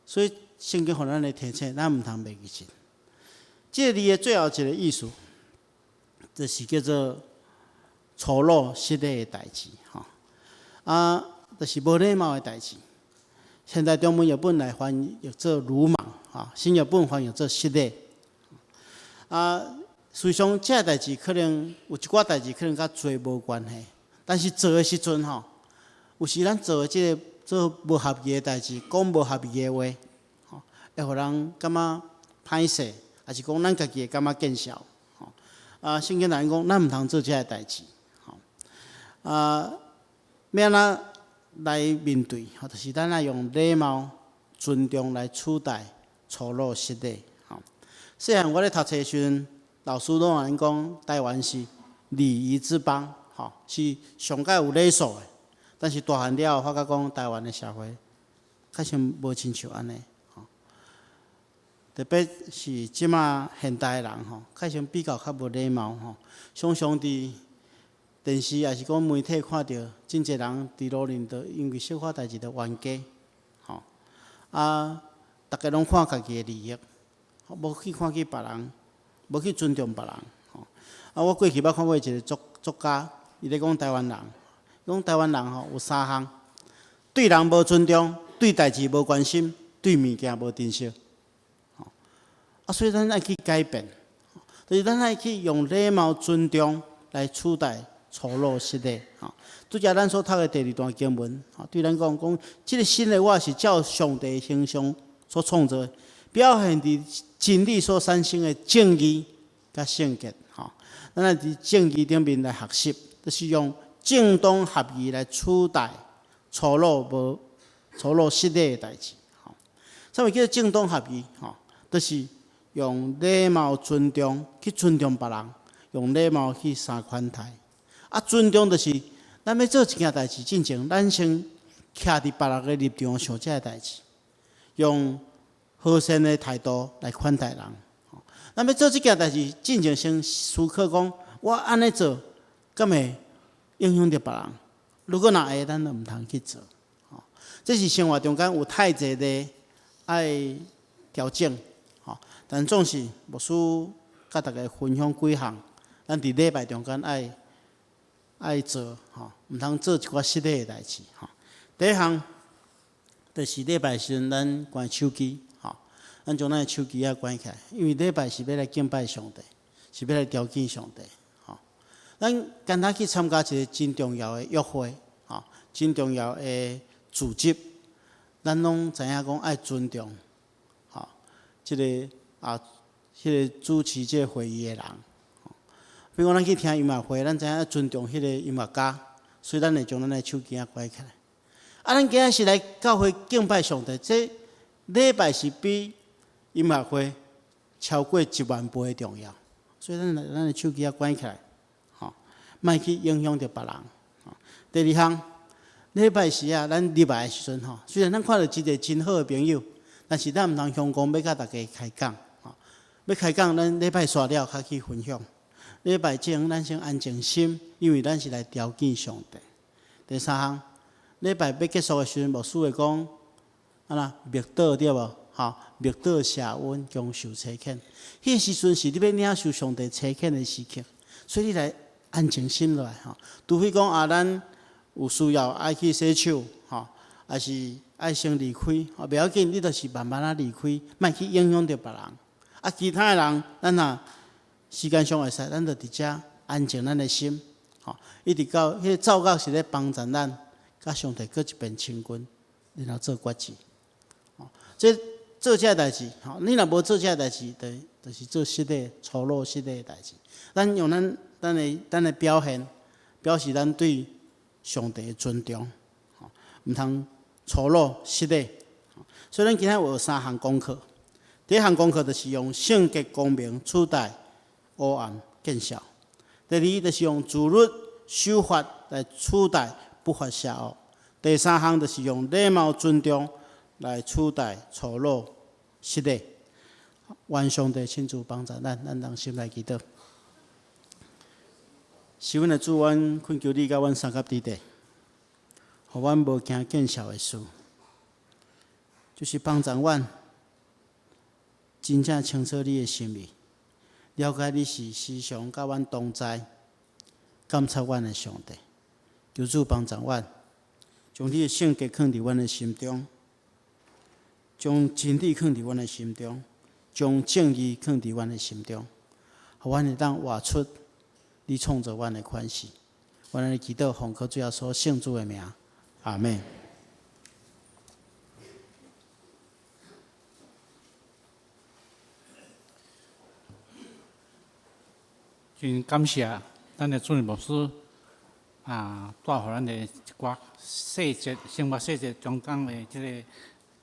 所以聖經予咱的提醒，咱毋通袂記得。這个字的最後一个意思，就是叫做粗魯失禮的代誌，吼。啊，就是無禮貌的代誌。現代中文譯本來翻譯做魯莽，吼，新譯本翻譯做失禮。啊，事實上，這个代誌可能有一寡代誌可能佮罪無關係，但是做的時陣吼，有時咱做的這个做無合宜的代誌，講無合宜的話，吼，會予人感覺歹勢，抑是講咱家己會感覺見笑，吼。啊，聖經內講，咱毋通做這个代誌，吼。啊，欲按怎來面對？吼，就是咱愛用禮貌、尊重來取代粗魯失禮，吼。細漢我咧讀冊的時陣，老師攏共咱講，台灣是禮儀之邦，吼，是上蓋有禮數的。但是大漢了後，發覺講台灣的社會確實無親像按呢，吼。特別是這馬現代人吼，確實比較較無禮貌吼。常常佇電視抑是講媒體看著，真濟人佇路面都因為小可代誌就冤家，吼。啊，逐家攏看家己的利益，無去看去別人，無去尊重別人。吼，啊，我過去捌看過一個作家，伊咧講台灣人，講台灣人吼有三項：對人無尊重，對代誌無關心，對物件無珍惜。吼，啊，所以咱愛去改變，就是咱愛去用禮貌、尊重來取代粗魯失禮。吼，拄才咱所讀的第二段經文，吼，對咱講講，這個新的我是照上帝形象所創造的，表現佇真理所產生的正義佮聖潔。吼，咱愛佇正義頂面來學習，就是用正當合宜來取代粗魯無粗魯失禮的代誌。吼，啥物叫做正當合宜？吼，就是用禮貌尊重去尊重別人，用禮貌去相款待。啊，尊重就是咱欲做一件代誌進前，咱先徛佇別人的立場想這个代誌，用和善的態度來款待人。咱欲做這件代誌進前，先思考講，我按呢做，敢會影響著別人？如果若會，咱就毋通去做。吼，這是生活中間有太濟的愛調整。吼，但總是牧師佮大家分享幾項，咱佇禮拜中間愛做吼，毋通做一寡失禮的代誌吼。第一項，就是禮拜時陣，咱關手機吼，咱將咱的手機仔關起來，因為禮拜是欲來敬拜上帝，是欲來朝見上帝吼。咱今仔去參加一個真重要的約會吼，真重要的組織，咱攏知影講愛尊重吼，這個啊，彼個主持這個會議的人。比如講，咱去聽音樂會，咱知影愛尊重彼個音樂家，所以咱會將咱的手機仔關起來。啊，咱今仔是來教會敬拜上帝，這禮拜是比音樂會超過1萬倍的重要，所以咱的手機仔關起來，吼，莫去影響著別人。第二項，禮拜時啊，咱入來的時陣吼，雖然咱看著一個真好的朋友，但是咱毋通相講欲佮大家開講，吼，欲開講，咱禮拜煞了較去分享。禮拜前，咱先安靜心，因為咱是來朝見上帝。第三項，禮拜欲結束的時陣，牧師會講，按怎默禱對無？吼，默禱謝恩，共受差遣。彼個時陣是你欲領受上帝差遣的時刻，所以你來安靜心落來吼。除非講啊，咱有需要愛去洗手，吼，抑是愛先離開，吼，袂要緊，你就是慢慢仔離開，莫去影響著別人。啊，其他的人，咱若時間上會使，咱就佇遮安靜咱的心，吼，一直到彼個奏樂是咧幫助咱，佮上帝閣一遍親近，然後做決志。吼，這做這个代誌，吼，你若無做這个代誌，就是做失禮、粗魯失禮的代誌。咱用咱的表現，表示咱對上帝的尊重，吼，毋通粗魯失禮。所以咱今仔有三項功課。第一項功課就是用聖潔光明取代黑暗見笑。第二就是用自律守法來取代不法邪惡。第三項就是用禮貌尊重來取代粗魯失禮。願上帝親自幫助咱，咱同心來祈禱。是阮的主，阮懇求你佮阮相佮佇咧，予阮無驚見笑的事，就是幫助阮真正清楚你的心意，了解你是時常佮阮同在、監察阮的上帝。求主幫助阮，將你的聖潔囥佇阮的心中，將真理囥佇阮的心中，將正義囥佇阮的心中，予阮會當活出你創造阮的款式。阮按呢祈禱，奉靠主耶穌聖子的名，阿們。真感謝咱的主任牧師啊，帶予咱的一寡細節、生活細節中間的這个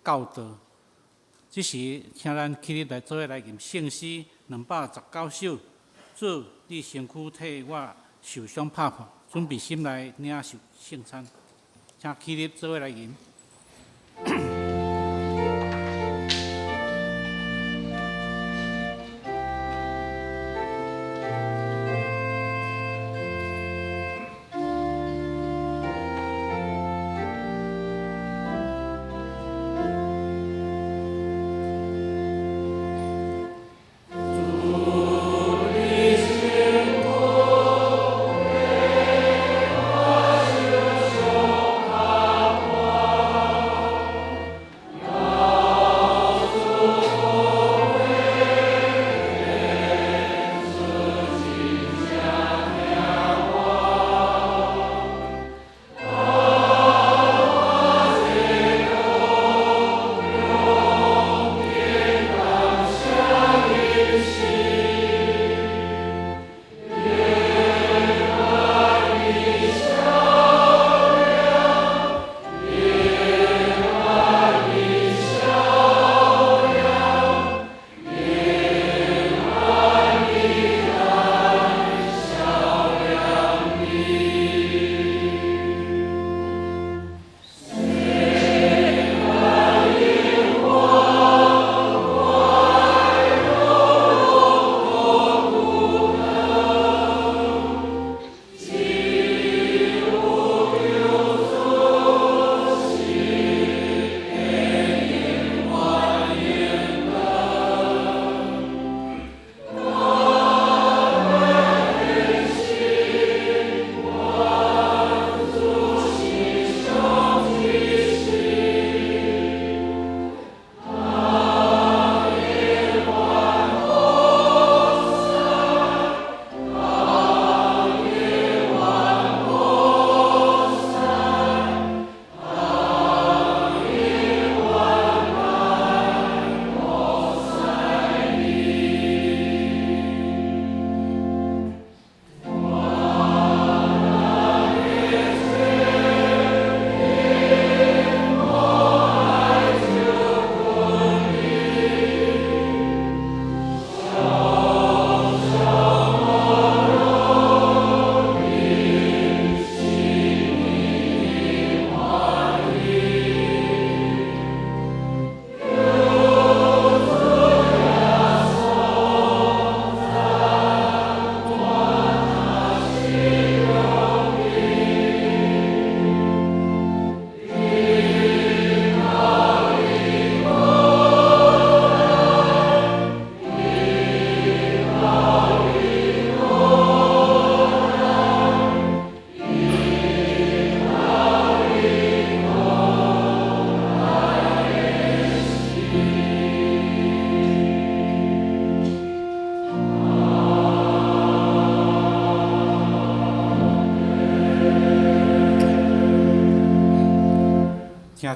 教導。這時，請咱起立來做伙來吟聖詩219首。主，你身軀替我受傷拍破，準備心來領受聖餐。請起立做伙來吟。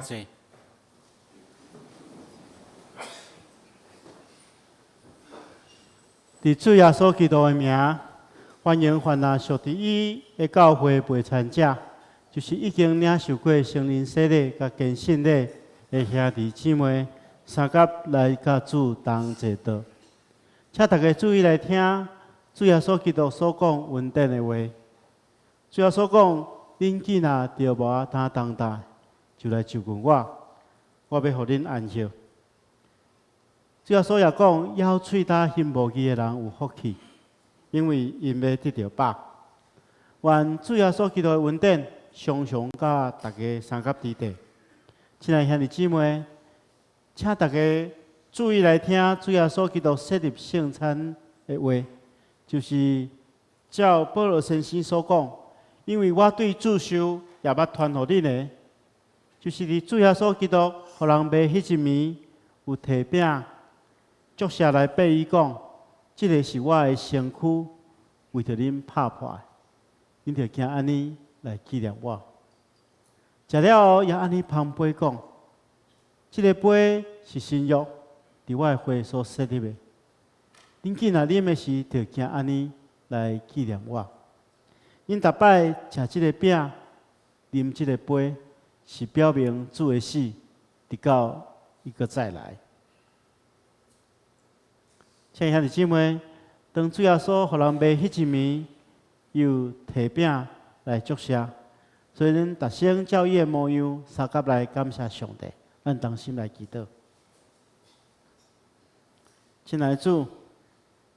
請坐。佇主耶穌基督的名，歡迎凡若屬佇伊的教會陪餐者，就是已經領受過聖靈洗禮佮堅信禮的兄弟姊妹，相佮來佮主同齊桌。請大家注意來聽主耶穌基督所講恩典的話。主耶穌講：恁囝若著無擔重擔，就來就近我，我欲予恁安息。主耶穌也講：枵喙焦心無義的人有福氣，因為𪜶欲得著飽。願主耶穌基督的恩典常常佮大家相佮佇底。親愛兄弟姊妹，請大家注意來聽主耶穌基督設立聖餐的話，就是照保羅先生所講，因為我對主受，也捌傳予恁的，就是佇主耶穌基督予人賣彼一暝，有提餅，祝謝來擘伊講，這个是我的身軀，為著恁拍破的，恁著行按呢來紀念我。食了後，也按呢捧杯講，這个杯是新約，佇我的血所設立的。恁囝若啉的時，著行按呢來紀念我。恁逐擺食這个餅，啉這个杯，是表明主的死，直到伊閣再來。親愛兄弟姊妹，當主耶穌予人賣彼一暝，又提餅來祝謝，所以恁逐聲照伊的模樣，相佮來感謝上帝。咱同心來祈禱。親愛的主，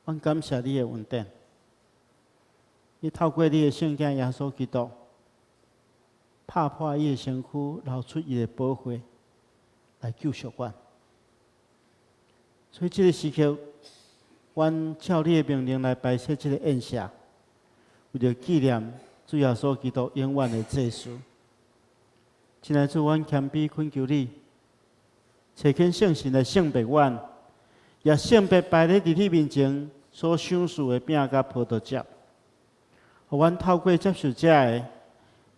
阮感謝你的恩典。你透過你的聖子耶穌基督，拍破伊的身軀，流出伊的寶血，來救贖阮。所以這个時刻，阮照你的命令來擺設這个宴席，為著紀念主耶穌基督永遠的祭司。親愛的主，阮謙卑懇求你，差遣聖神來聖別阮，也聖別擺咧佇你面前所賞賜的餅佮葡萄汁，予阮透過接受這个，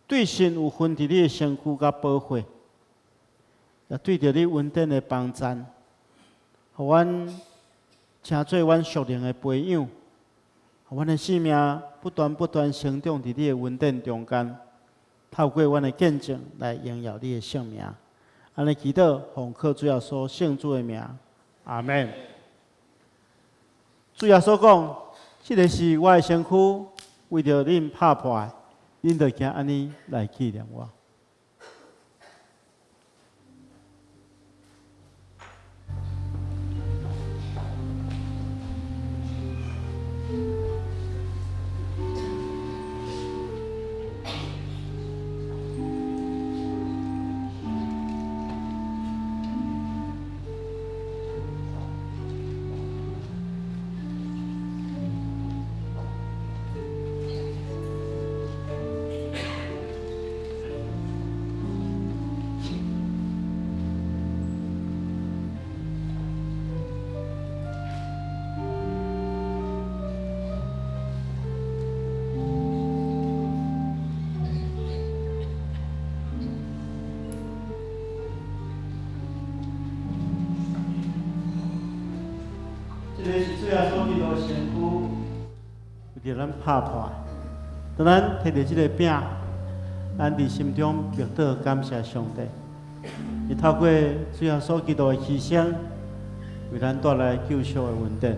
對神有份佇你的身軀佮寶血，也對著你恩典的幫贊，予阮成做阮屬靈的培養，予阮的生命不斷不斷成長佇你的恩典中間，透過阮的見證來榮耀你的聖名。按呢祈禱，奉靠主耶穌聖主的名，阿們。主耶穌講：這个是我的身軀，為著恁拍破的，恁著行按呢來紀念我。這个是主耶穌基督的身軀，為著咱拍破。當咱提著這个餅，咱佇心中默禱感謝上帝。伊透過主耶穌基督的犧牲，為咱帶來救贖的恩典。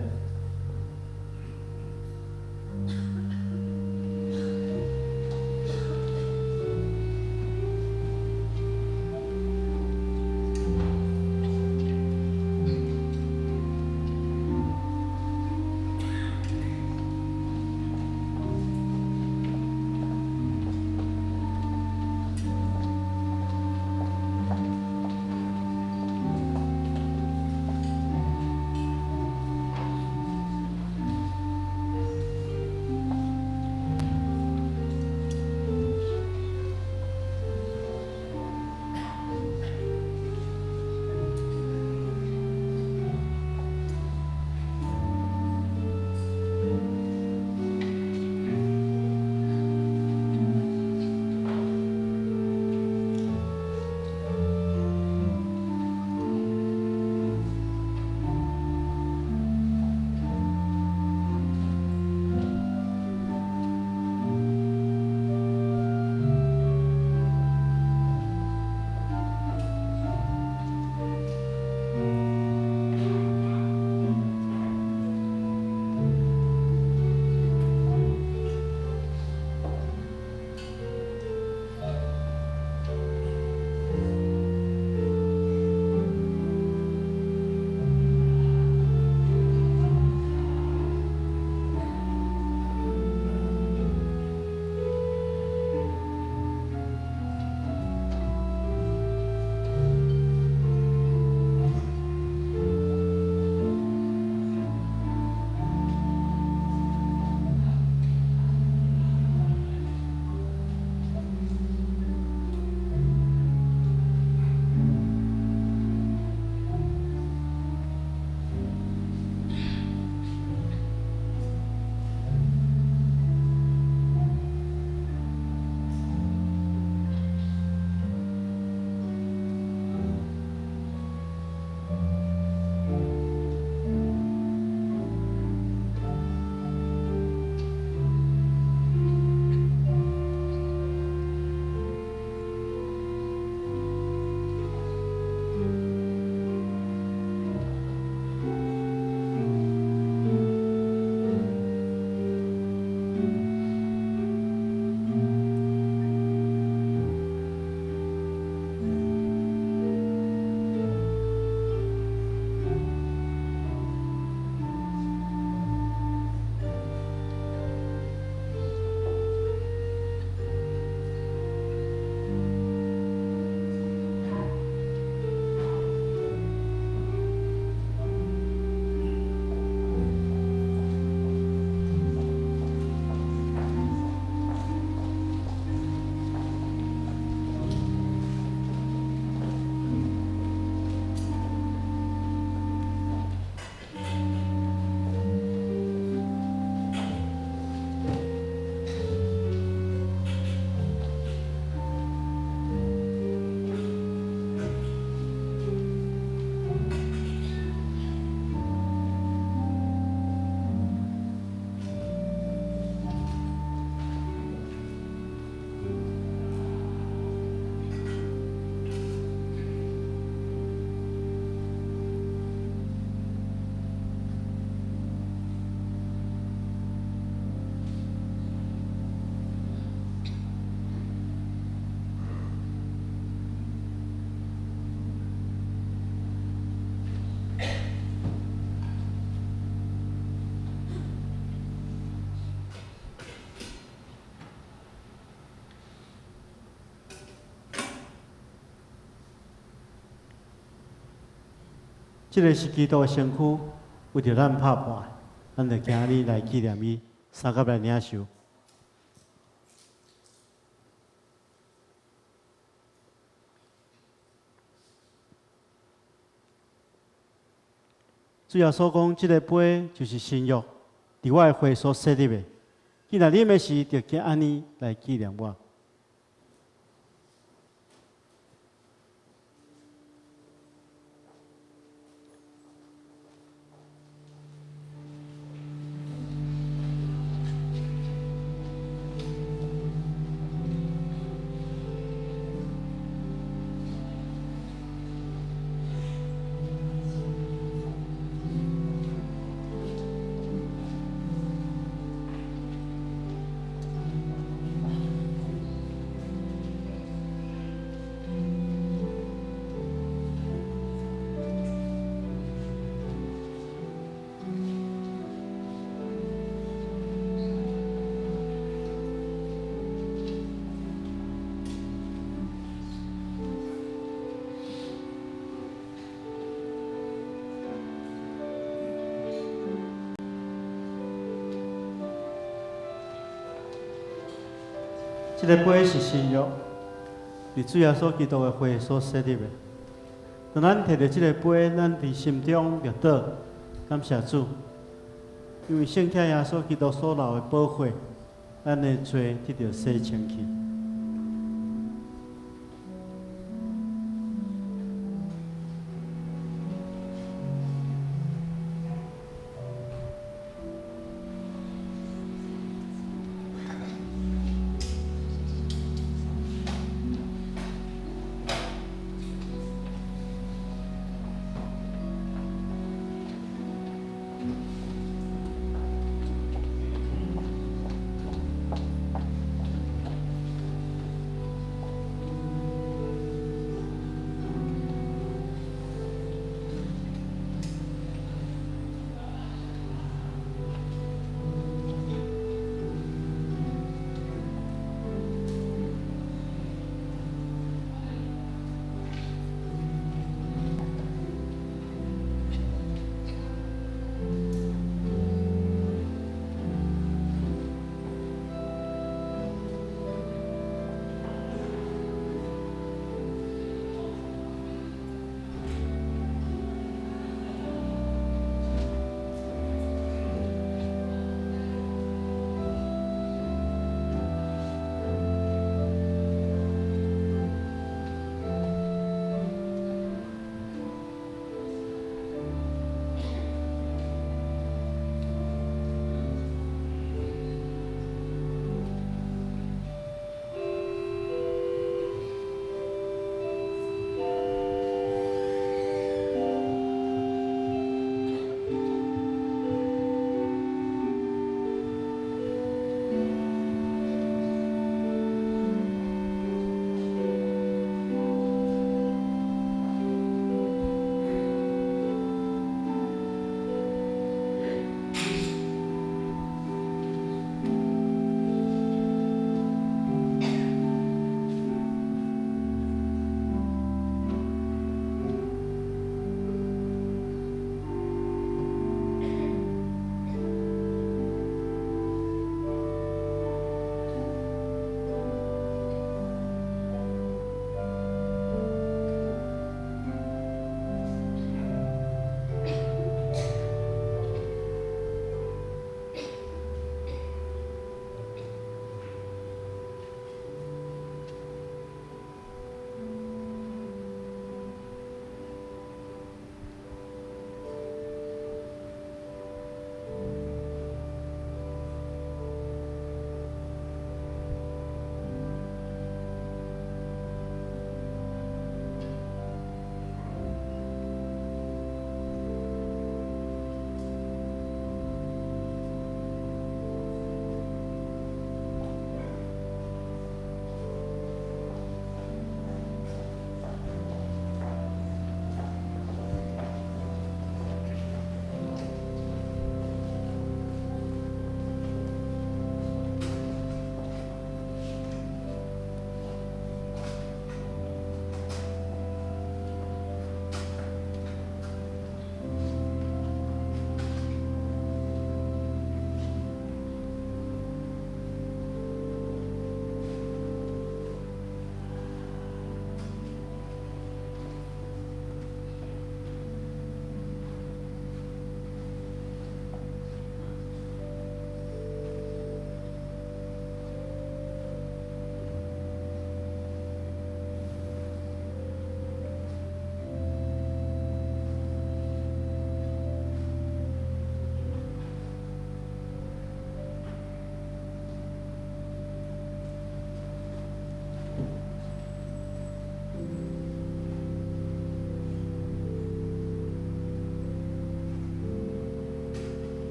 這个是基督的身軀，為著咱拍破，咱就今日來紀念伊，相佮來領受。主耶穌講，這个杯就是新約，佇我的血所設立的。既然啉的時，就按呢來紀念我。這个杯是新約，佇主耶穌基督的血所設立的。當咱提著這个杯，咱佇心中默禱，感謝主，因為聖客耶穌基督所流的寶血，咱的罪得著洗清去。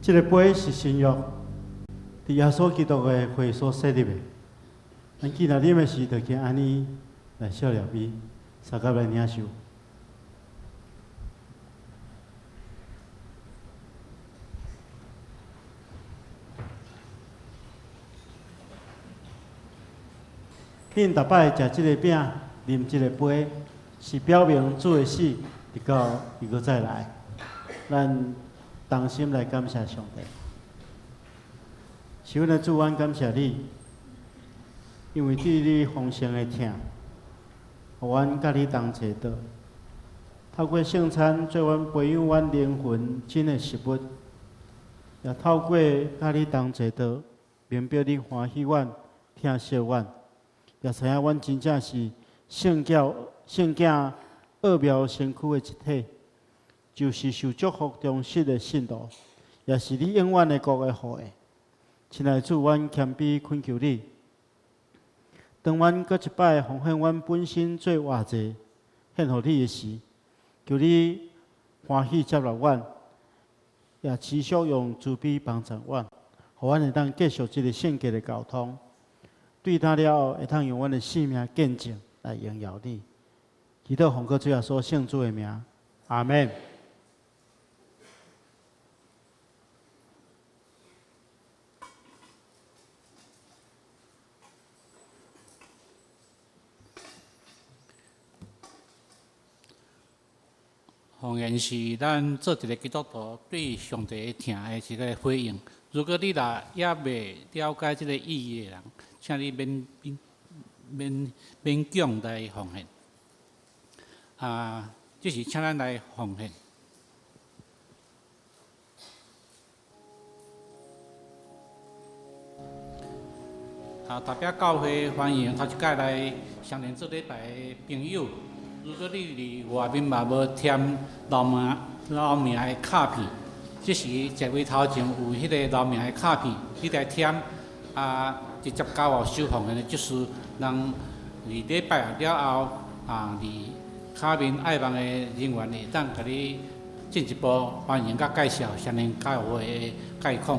這个杯是新約，佇耶穌基督的血所設立的。咱既然啉的時，就去按呢來惜念伊，相佮來領受。恁逐擺食這个餅，啉這个杯，是表明主的死，直到伊閣再來。咱同心來感謝上帝。是阮的主，阮感謝你，因為對你豐盛的疼，予阮佮你同齊倒。透過聖餐做阮培養阮靈魂真的食物，也透過佮你同齊倒，明白你歡喜阮、疼惜阮，也知影阮真正是聖教、聖囝奧妙身軀的一體，就是受祝福忠實的信徒，也是你永遠的國的後裔。親愛的主，阮謙卑懇求你，當阮閣一擺奉獻阮本身做活祭，獻予你的時，求你歡喜接納阮，也持續用慈悲幫助阮，予阮會當繼續這個聖潔的交通。對他了後，會當用阮的性命見證來榮耀你。祈禱奉靠主耶穌聖子的名，阿們。奉獻是咱做一个基督徒對上帝疼的一个回應。如果你若猶未了解這个意義的人，請你免免免勉強來奉獻。啊，這是請咱來奉獻。啊，代表教會歡迎頭一擺來雙連做禮拜的朋友。如果你佇外面嘛無添留名留名的卡片，這時座位頭前有彼個留名的卡片，你來添啊，直接交予收奉獻的執事，人佇禮拜了後啊，佇跤面愛望的人員會當共你進一步歡迎佮介紹雙連教會的概況。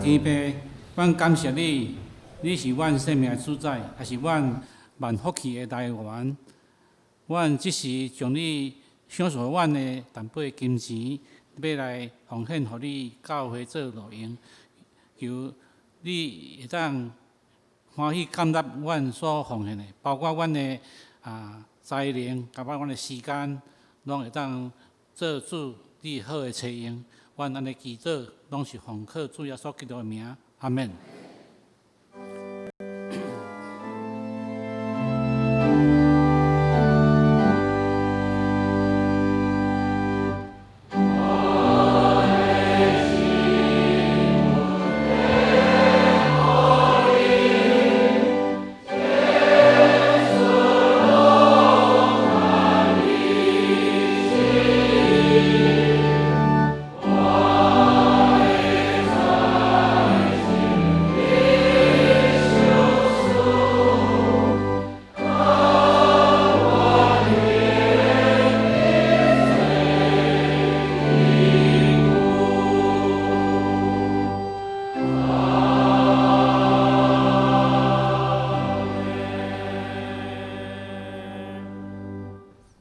慈悲天父，阮感謝你，你是阮生命的主宰，也是阮萬福氣的來源。阮這時將你賞賜阮的淡薄金錢，欲來奉獻予你教會做路用，求你會當歡喜感納阮所奉獻的，包括阮的才能，佮阮的時間，攏會當做主你好的差用。阮按呢祈禱，攏是奉靠主耶穌基督的名，阿們。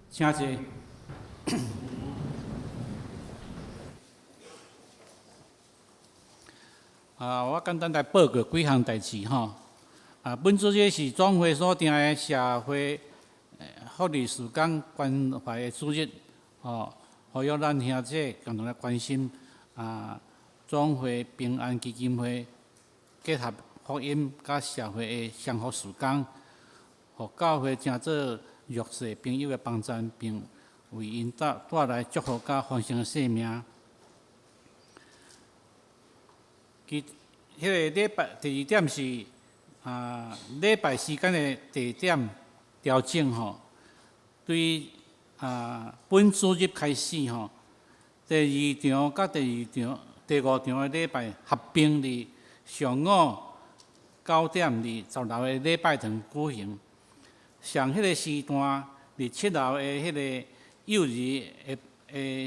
請坐。我簡單來報告幾項代誌吼。本主日是總會所定的社會福利事工關懷的主日，吼，呼籲咱兄弟共同來關心總會平安基金會結合福音佮社會的相互事工，予教會成做弱勢朋友的幫贊，並為𪜶帶來祝福佮豐盛的生命。其彼個禮拜第二點是禮拜時間的地點調整吼，對本主日開始吼，第二場佮第二場、第五場的禮拜合併佇上午9點佇10樓的禮拜堂舉行。上彼個時段，佇7樓的彼個幼兒的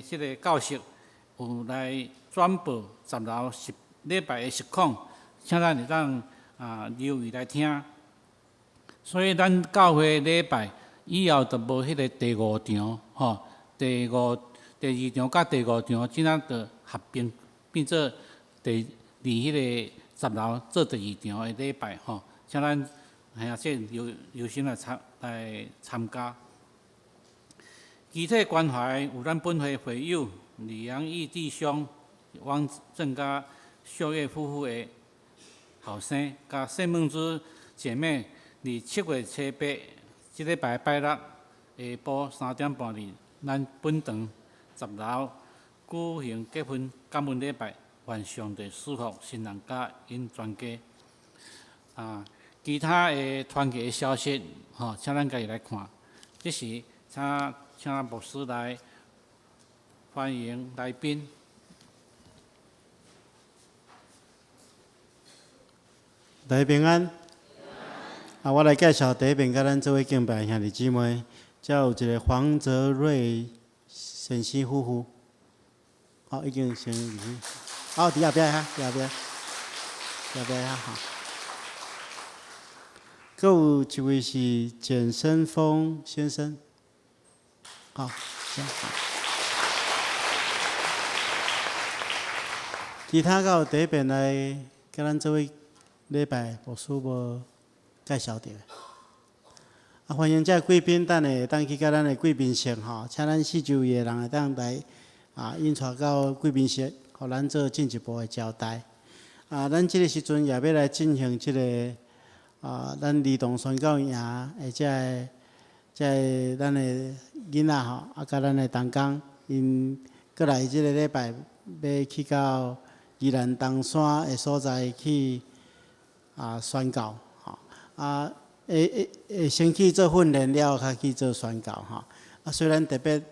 彼個教室有來轉播10樓十禮拜的實況，請咱會當留意來聽。所以咱教會禮拜以後就無彼個第五場吼，第二場佮第五場，這仔就合併變做佇彼個10樓做第二場的禮拜吼，請咱兄弟留心來參加。肢體關懷有咱本會會友李陽義弟兄、王正佮秀月夫婦的後生，佮謝夢珠姐妹，佇7月初8，這禮拜拜六下晡3點半，佇咱本堂10樓舉行結婚感恩禮拜，願上帝賜福新人佮𪜶全家。其他的團契的消息，吼，請咱家己來看。這時，請牧師來歡迎來賓。大家平安。我來介紹第一遍，佮咱做伙敬拜兄弟姊妹，遮有一个黃澤瑞先生夫婦。好，已經先入去。好，佇後壁遐，佇後壁，佇後壁遐吼。閣有一位是簡生峰先生。好，其他閣有第一遍來佮咱做伙禮拜，牧師無介紹著。歡迎遮貴賓，等下會當去到咱的貴賓室吼，請咱四周圍的人會當來𪜶帶到貴賓室，予咱做進一步的招待。咱這个時陣也欲來進行這个咱兒童宣教營的這个咱的囡仔吼，佮咱的同工，𪜶閣來這个禮拜欲去到宜蘭東山的所在去宣教吼，會先去做訓練了後，才去做宣教吼。雖然特別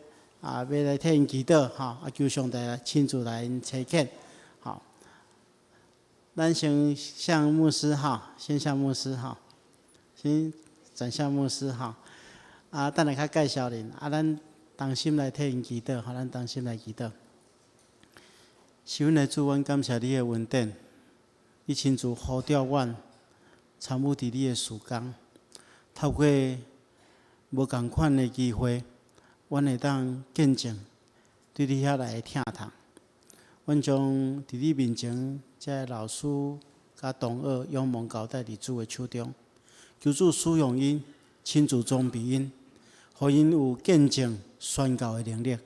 欲來替𪜶祈禱吼，求上帝親自來𪜶差遣吼。咱先向牧師哈，先向牧師哈，先轉向牧師哈。等下較介紹恁，咱同心來替𪜶祈禱，吼，咱同心來祈禱。是阮的主，阮感謝你的恩典，你親自呼召阮參與佇你的事工，透過無仝款的機會，阮會當見證對你遐來的疼痛。阮將佇你面前這个老師佮同學仰望交代佇主的手中，求主使用𪜶，親自裝備𪜶，予𪜶有見證宣教的能力，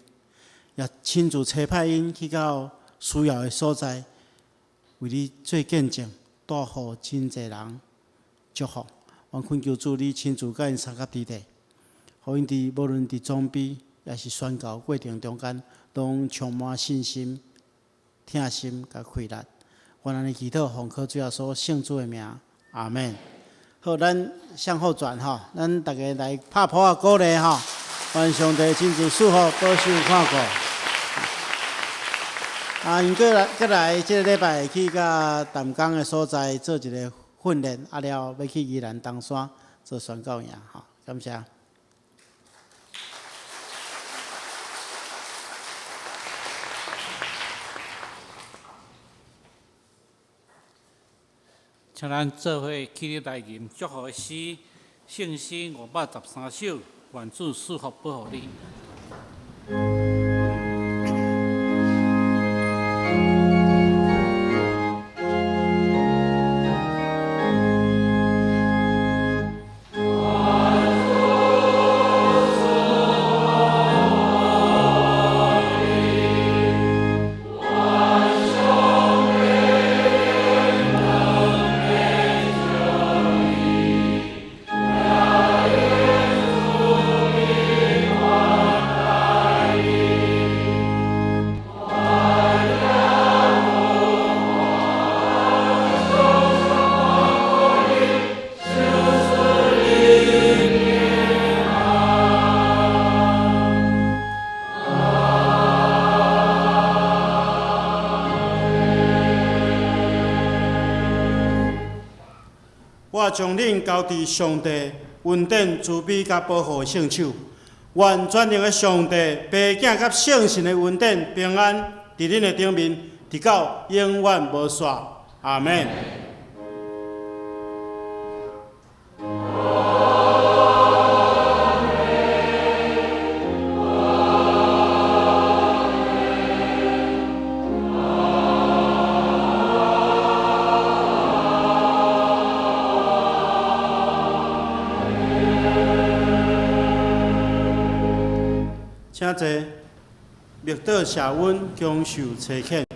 也親自差派𪜶去到需要的所在，為你做見證，帶予真濟人祝福。阮懇求主，你親自佮𪜶相佮佇咧，予𪜶佇無論佇裝備，抑是宣教過程中間，攏充滿信心、疼心佮氣力。阮按呢祈禱，奉靠主耶穌聖子的名，阿們。好，咱向後轉吼，咱逐家來拍噗仔鼓勵吼，願上帝親自賜福、保守、看顧。啊，𪜶閣來閣來，這个禮拜去到淡江的所在做一个訓練，啊了欲去宜蘭東山做宣教營吼，感謝。請咱做伙起立來吟祝福的詩，聖詩513首，願主賜福保護你。我將恁交佇上帝恩典、慈悲佮保護的聖手。願全能的上帝、父子佮聖神的恩典平安，佇恁的頂面，直到永遠無煞。阿們。請坐，默禱謝恩，享受差遣。